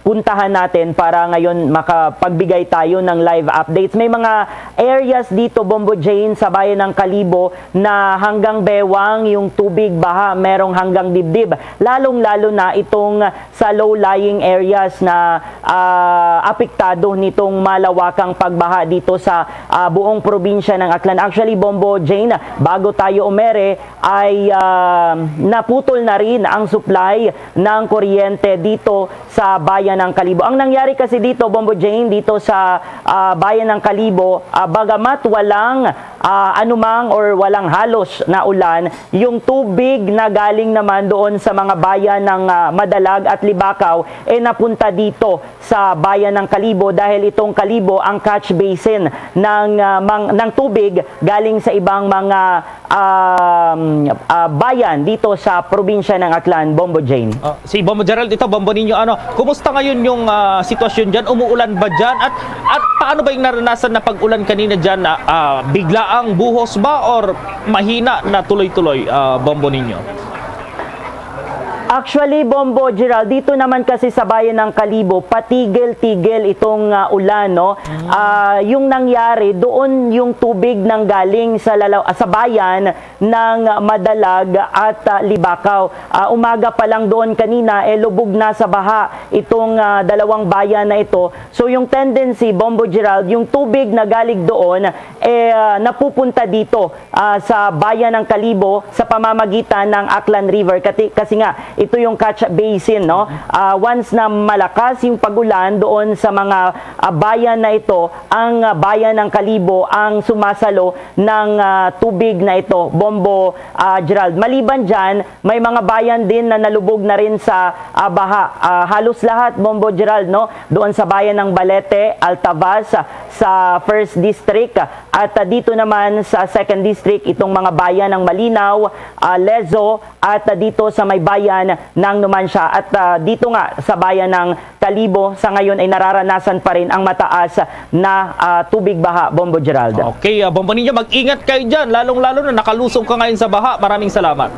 puntahan natin para ngayon makapagbigay tayo ng live updates. May mga areas dito, Bombo Jane, sa bayan ng Kalibo na hanggang bewang yung tubig, baha, merong hanggang dibdib. Lalong-lalo na itong sa low-lying areas na, ah, apektado nitong malawakang pagbaha dito sa, ah, buong probinsya ng Aklan. Actually, Bombo Jane, bago tayo umere, ay, ah, naputol na rin ang supply ng kuryente dito sa bayan ng Kalibo. Ang nangyari kasi dito, Bombo Jane, dito sa, ah, bayan ng Kalibo, ah, bagamat walang, ah, anumang or walang halos na ulan, yung tubig na galing naman doon sa mga bayan ng, ah, Madalag at Libacao, eh, napunta dito sa bayan ng Kalibo dahil itong Kalibo ang catch basin ng, ah, mang-, ng tubig galing sa ibang mga, um, ah, bayan dito sa probinsya ng Aklan, Bombo Jane. Ah, si Bombo Gerald, ito, Bombo Niño, ano, kumusta ngayon yung, ah, sitwasyon dyan? Umuulan ba dyan? At, at paano ba yung naranasan na pag-ulan kanina dyan? Ah, ah, biglaang buhos ba or mahina na tuloy-tuloy, ah, Bombo Niño? Actually, Bombo Gerald, dito naman kasi sa bayan ng Kalibo, patigil-tigil itong, ah, ulan, no? Ah, yung nangyari, doon yung tubig nanggaling sa lalaw-, ah, sa bayan ng Madalag at, ah, Libacao. Ah, umaga pa lang doon kanina, eh, lubog na sa baha itong, ah, dalawang bayan na ito. So, yung tendency, Bombo Gerald, yung tubig na galing doon, eh, ah, napupunta dito, ah, sa bayan ng Kalibo sa pamamagitan ng Aklan River. Kati-, kasi nga, ito yung catch basin, no? Ah, once na malakas yung pag-ulan doon sa mga, ah, bayan na ito, ang, ah, bayan ng Kalibo ang sumasalo ng, ah, tubig na ito, Bombo, ah, Gerald. Maliban dyan, may mga bayan din na nalubog na rin sa, ah, baha. Ah, halos lahat, Bombo Gerald, no? Doon sa bayan ng Balete, Altavas, sa First District, at, ah, dito naman sa Second District, itong mga bayan ng Malinaw, ah, Lezo, at, ah, dito sa may bayan ng Numancia, at, ah, dito nga sa bayan ng Kalibo, sa ngayon ay nararanasan pa rin ang mataas na, ah, tubig baha, Bombo Gerald. Okay, ah, Bombo Ninyo, mag-ingat kayo dyan, lalong-lalo na nakalusog ka ngayon sa baha. Maraming salamat.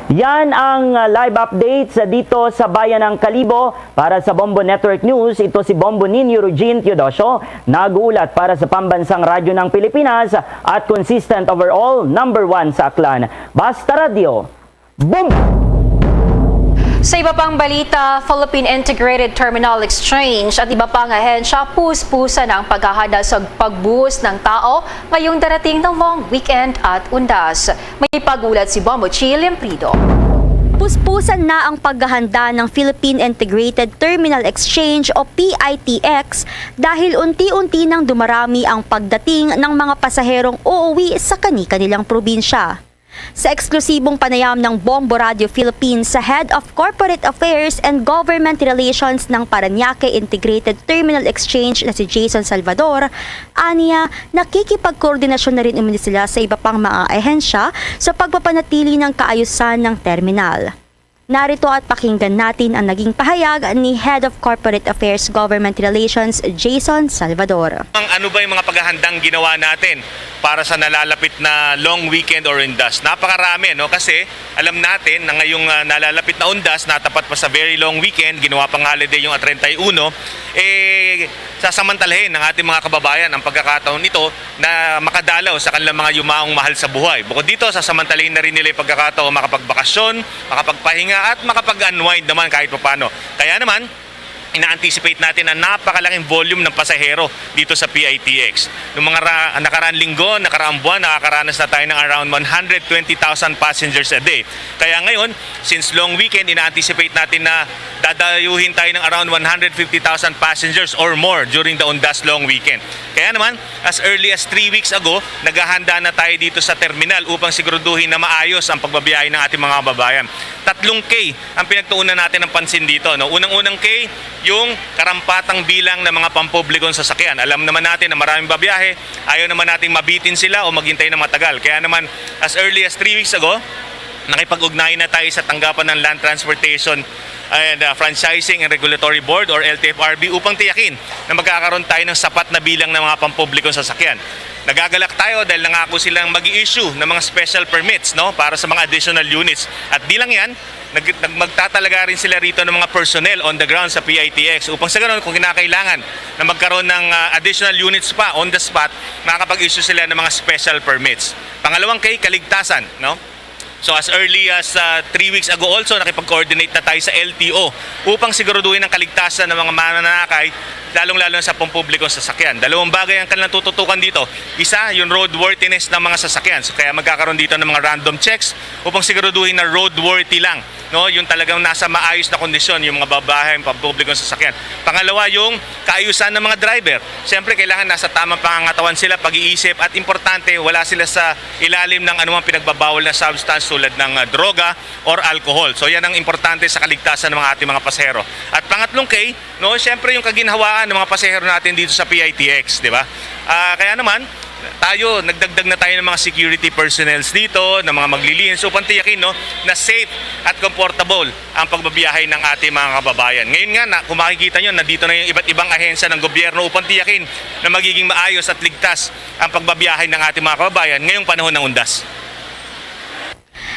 Yan ang, ah, live updates dito sa bayan ng Kalibo. Para sa Bombo Network News, ito si Bombo Ninyo Eugene Teodosio, nag-uulat para sa Pambansang Radyo ng Pilipinas at consistent overall number one sa Aklan. Basta Radyo, Bombo! Sa iba pang balita, Philippine Integrated Terminal Exchange at iba pang ahensya puspusan na ang paghahanda sa pagbuhos ng tao ngayong darating na long weekend at undas. May pag-ulat si Bombo Chi Limprido. Puspusan na ang paghahanda ng Philippine Integrated Terminal Exchange o P I T X dahil unti-unti nang dumarami ang pagdating ng mga pasaherong uuwi sa kani-kanilang probinsya. Sa eksklusibong panayam ng Bombo Radio Philippines sa Head of Corporate Affairs and Government Relations ng Parañaque Integrated Terminal Exchange na si Jason Salvador, aniya, nakikipagkoordinasyon na rin umano sila sa iba pang mga ahensya sa pagpapanatili ng kaayusan ng terminal. Narito at pakinggan natin ang naging pahayag ni Head of Corporate Affairs Government Relations, Jason Salvador. Ang ano ba yung mga paghahandang ginawa natin para sa nalalapit na long weekend or undas? Napakarami, no? Kasi alam natin na ngayong, ah, nalalapit na undas, natapat pa sa very long weekend, ginawa pang holiday yung treinta y uno, eh, sasamantalahin ng ating mga kababayan ang pagkakataon nito na makadalaw sa kanilang mga yumaong mahal sa buhay. Bukod dito, sasamantalahin na rin nila yung pagkakataon makapagbakasyon, makapagpahinga, at makapag-unwind naman kahit papano. Kaya naman, ina-anticipate natin ang napakalaking volume ng pasahero dito sa P I T X. Noong mga ra-, nakaraang linggo, nakaraang buwan, nakakaranas na tayo ng around one hundred twenty thousand passengers a day. Kaya ngayon, since long weekend, ina-anticipate natin na dadayuhin tayo ng around one hundred fifty thousand passengers or more during the Undas long weekend. Kaya naman, as early as three weeks ago, naghahanda na tayo dito sa terminal upang siguraduhin na maayos ang pagbabiyahe ng ating mga kababayan. Tatlong K ang pinagtuunan natin ng pansin dito, no? Unang-unang K, yung karampatang bilang ng mga pampublikong sasakyan. Alam naman natin na maraming babiyahe, ayaw naman nating mabitin sila o maghintay ng matagal. Kaya naman, as early as three weeks ago, nakipag-ugnayan na tayo sa tanggapan ng Land Transportation and, uh, Franchising and Regulatory Board or L T F R B upang tiyakin na magkakaroon tayo ng sapat na bilang ng mga pampublikong sasakyan. Nagagalak tayo dahil nangako silang mag-i-issue ng mga special permits, no, para sa mga additional units. At di lang yan, nag-, nag-, magtatalaga rin sila rito ng mga personnel on the ground sa P I T X upang sa ganun, kung kinakailangan na magkaroon ng, uh, additional units pa on the spot, makakapag-issue sila ng mga special permits. Pangalawang K, kaligtasan, no? So, as early as, uh, three weeks ago also, nakipag-coordinate na tayo sa L T O upang siguraduhin ang kaligtasan ng mga mananakay, lalong-lalo na sa pampublikong sasakyan. Dalawang bagay ang kanilang tututukan dito. Isa, yung roadworthiness ng mga sasakyan. So, kaya magkakaroon dito ng mga random checks upang siguraduhin na roadworthy lang, no? Yung talagang nasa maayos na kondisyon yung mga babae, yung pampublikong sasakyan. Pangalawa, yung kaayusan ng mga driver. Siyempre, kailangan nasa tamang pangangatawan sila, pag-iisip, at importante, wala sila sa ilalim ng anumang pinagbabawal na substance tulad ng, ah, droga or alcohol. So, yan ang importante sa kaligtasan ng mga ating mga pasahero. At pangatlong K, no, siyempre yung kaginhawaan ng mga pasahero natin dito sa P I T X, di ba? Ah, kaya naman, tayo, nagdagdag na tayo ng mga security personnels dito, ng mga maglilinis, upang tiyakin, no, na safe at comfortable ang pagbabiyahe ng ating mga kababayan. Ngayon nga, na, kung makikita nyo, nandito na yung iba't ibang ahensya ng gobyerno upang tiyakin na magiging maayos at ligtas ang pagbabiyahe ng ating mga kababayan ngayong panahon ng undas.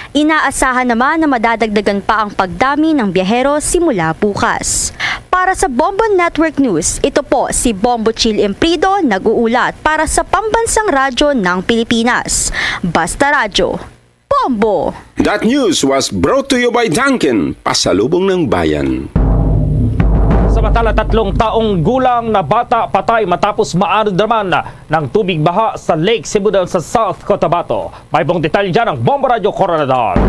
Inaasahan naman na madadagdagan pa ang pagdami ng biyahero simula bukas. Para sa Bombo Network News, ito po si Bombo Chill Imprido nag-uulat para sa Pambansang Radyo ng Pilipinas. Basta Radyo, Bombo! That news was brought to you by Dunkin, Pasalubong ng Bayan. Samantala, tatlong taong gulang na bata patay matapos maanod naman ng tubig baha sa Lake Sibudon sa South Cotabato. May buong detalye dyan ang Bombo Radyo Koronadal.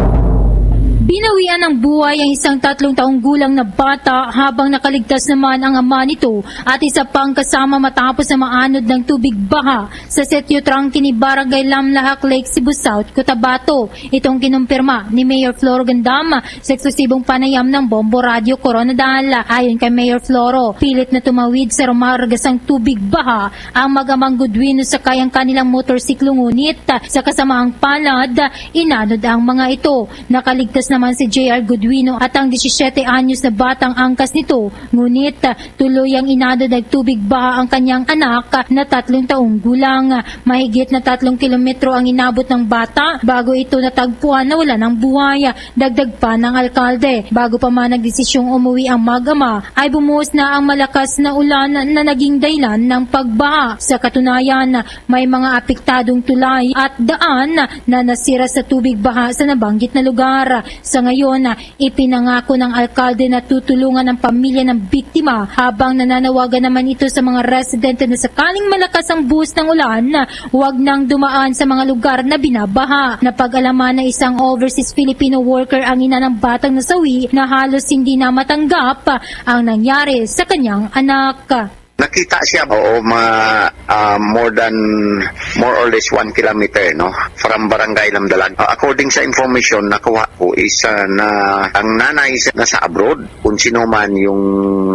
Binawian ng buhay ang isang tatlong taong gulang na bata habang nakaligtas naman ang ama nito at isa pang kasama matapos na maanod ng tubig baha sa Sitio Trangkini, Barangay Lamlahak, Lake Cebu South, Cotabato. Itong kinumpirma ni Mayor Floro Gandam sa eksklusibong panayam ng Bombo Radyo Koronadal. Ayon kay Mayor Floro, pilit na tumawid sa rumargas ang tubig baha ang mag-amang Goduino sakay ang kanilang motorsiklo, ngunit sa kasamaang palad, inanod ang mga ito. Nakaligtas naman si J R Goduino at ang disisiete anyos na batang angkas nito, ngunit tuloy ang inanod ng tubig baha ang kanyang anak na tatlong taong gulang. Mahigit na tatlong kilometro ang inabot ng bata bago ito natagpuan na wala ng buhay. Dagdag pa ng alkalde, bago pa man nagdesisyong umuwi ang mag-ama, ay bumuhos na ang malakas na ulan na naging dahilan ng pagbaha. Sa katunayan, may mga apektadong tulay at daan na nasira sa tubig baha sa nabanggit na lugar. Sa ngayon, ipinangako ng alkalde na tutulungan ang pamilya ng biktima, habang nananawagan naman ito sa mga residente na sakaling malakas ang buhos ng ulan, huwag nang dumaan sa mga lugar na binabaha. Napag-alaman na isang overseas Filipino worker ang ina ng batang nasawi na halos hindi na matanggap ang nangyari sa kanyang anak. Nakita siya, oo, mga, ah, more than, more or less one kilometer, no, from Barangay Lamdalag. Ah, according sa information nakuha ko is, ah, na ang nanay sa, nasa abroad, kung sino man yung,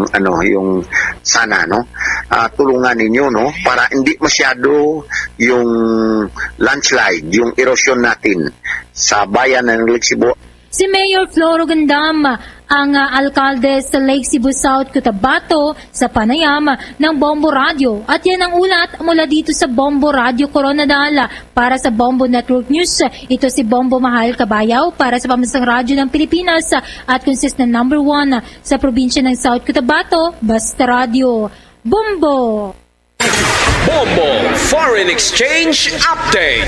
ano, yung sana, no, ah, tulungan ninyo, no, para hindi masyado yung landslide, yung erosion natin sa bayan ng Lake Cebu. Si Mayor Floro Gandam, ang, ah, alkalde sa Lake Cebu South, Cotabato, sa panayam ng Bombo Radyo. At yan ang ulat mula dito sa Bombo Radyo Koronadal. Para sa Bombo Network News, ito si Bombo Mahal Kabayaw para sa Pambansang Radyo ng Pilipinas at consistent number one sa probinsya ng South Cotabato, Basta Radyo. Bombo! Bombo Foreign Exchange Update.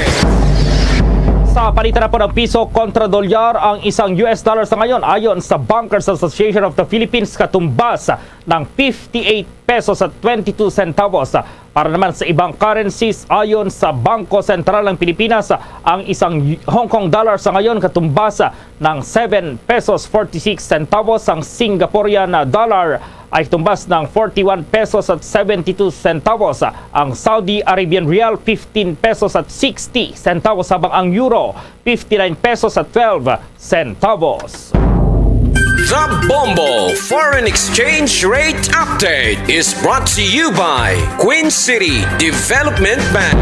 Sa palitan na po ng piso kontra dolyar ang isang U S dollar sa ngayon, ayon sa Bankers Association of the Philippines, katumbas ng fifty-eight pesos at twenty-two centavos. Para naman sa ibang currencies, ayon sa Bangko Sentral ng Pilipinas, ang isang Hong Kong dollar sa ngayon katumbas ng seven pesos forty-six centavos, ang Singaporean dollar ay tumbas ng forty-one pesos at seventy-two centavos, ang Saudi Arabian rial fifteen pesos at sixty centavos, habang ang euro fifty-nine pesos at twelve centavos. The Bombo Foreign Exchange Rate Update is brought to you by Queen City Development Bank.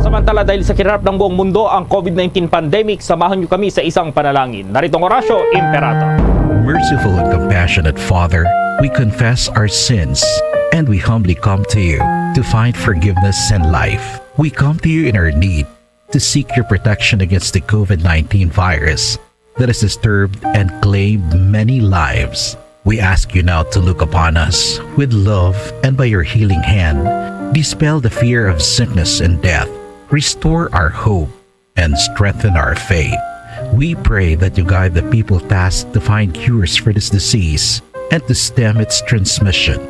Samantala, dahil sa kinarap ng buong mundo ang COVID nineteen pandemic, samahan niyo kami sa isang panalangin. Narito ang Orasyo Imperata. Merciful and compassionate Father, we confess our sins and we humbly come to you to find forgiveness and life. We come to you in our need to seek your protection against the COVID nineteen virus that has disturbed and claimed many lives. We ask you now to look upon us with love and by your healing hand, dispel the fear of sickness and death, restore our hope, and strengthen our faith. We pray that you guide the people tasked to find cures for this disease and to stem its transmission.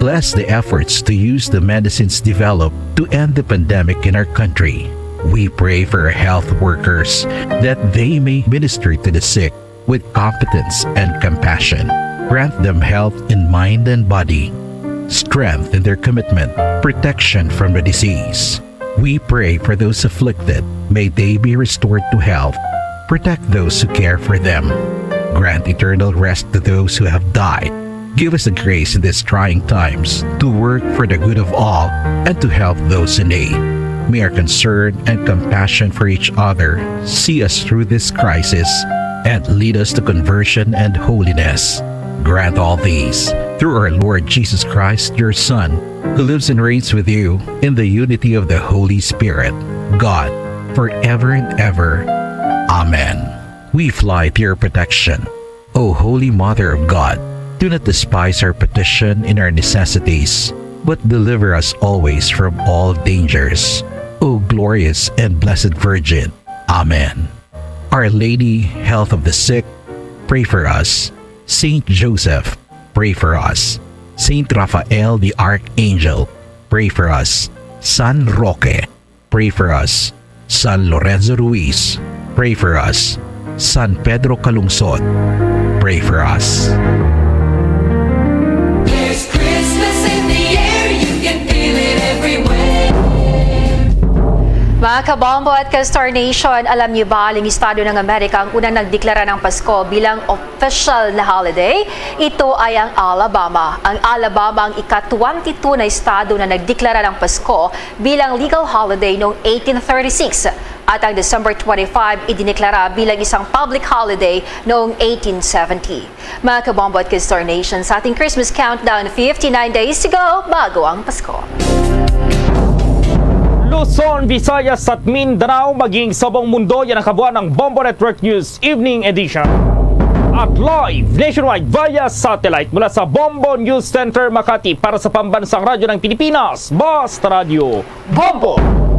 Bless the efforts to use the medicines developed to end the pandemic in our country. We pray for our health workers that they may minister to the sick with competence and compassion. Grant them health in mind and body, strength in their commitment, protection from the disease. We pray for those afflicted. May they be restored to health. Protect those who care for them. Grant eternal rest to those who have died. Give us the grace in these trying times to work for the good of all and to help those in need. May our concern and compassion for each other see us through this crisis and lead us to conversion and holiness. Grant all these through our Lord Jesus Christ, your Son, who lives and reigns with you in the unity of the Holy Spirit, God, forever and ever. Amen. We fly to your protection. O Holy Mother of God, do not despise our petition in our necessities, but deliver us always from all dangers. O glorious and blessed Virgin. Amen. Our Lady, Health of the Sick, pray for us. Saint Joseph, pray for us. Saint Raphael the Archangel, pray for us. San Roque, pray for us. San Lorenzo Ruiz, pray for us. San Pedro Calungsod, pray for us. There's Christmas in the air, you can feel it everywhere. Mga kabombo at ka-Star Nation, alam niyo ba, ang Estado ng Amerika ang unang nagdeklara ng Pasko bilang official na holiday? Ito ay ang Alabama. Ang Alabama ang ika-twenty-two na estado na nagdeklara ng Pasko bilang legal holiday noong eighteen thirty-six at ang December twenty-five idineklara bilang isang public holiday noong eighteen seventy. Mga kabombo at ka-Star Nation, sa ating Christmas countdown, fifty-nine days to go bago ang Pasko. Luzon, Visayas at Mindanao, maging sa buong mundo, yan ang kabuuan ng Bombo Network News Evening Edition. At live nationwide via satellite mula sa Bombo News Center, Makati, para sa Pambansang Radyo ng Pilipinas, Basta Radyo Bombo!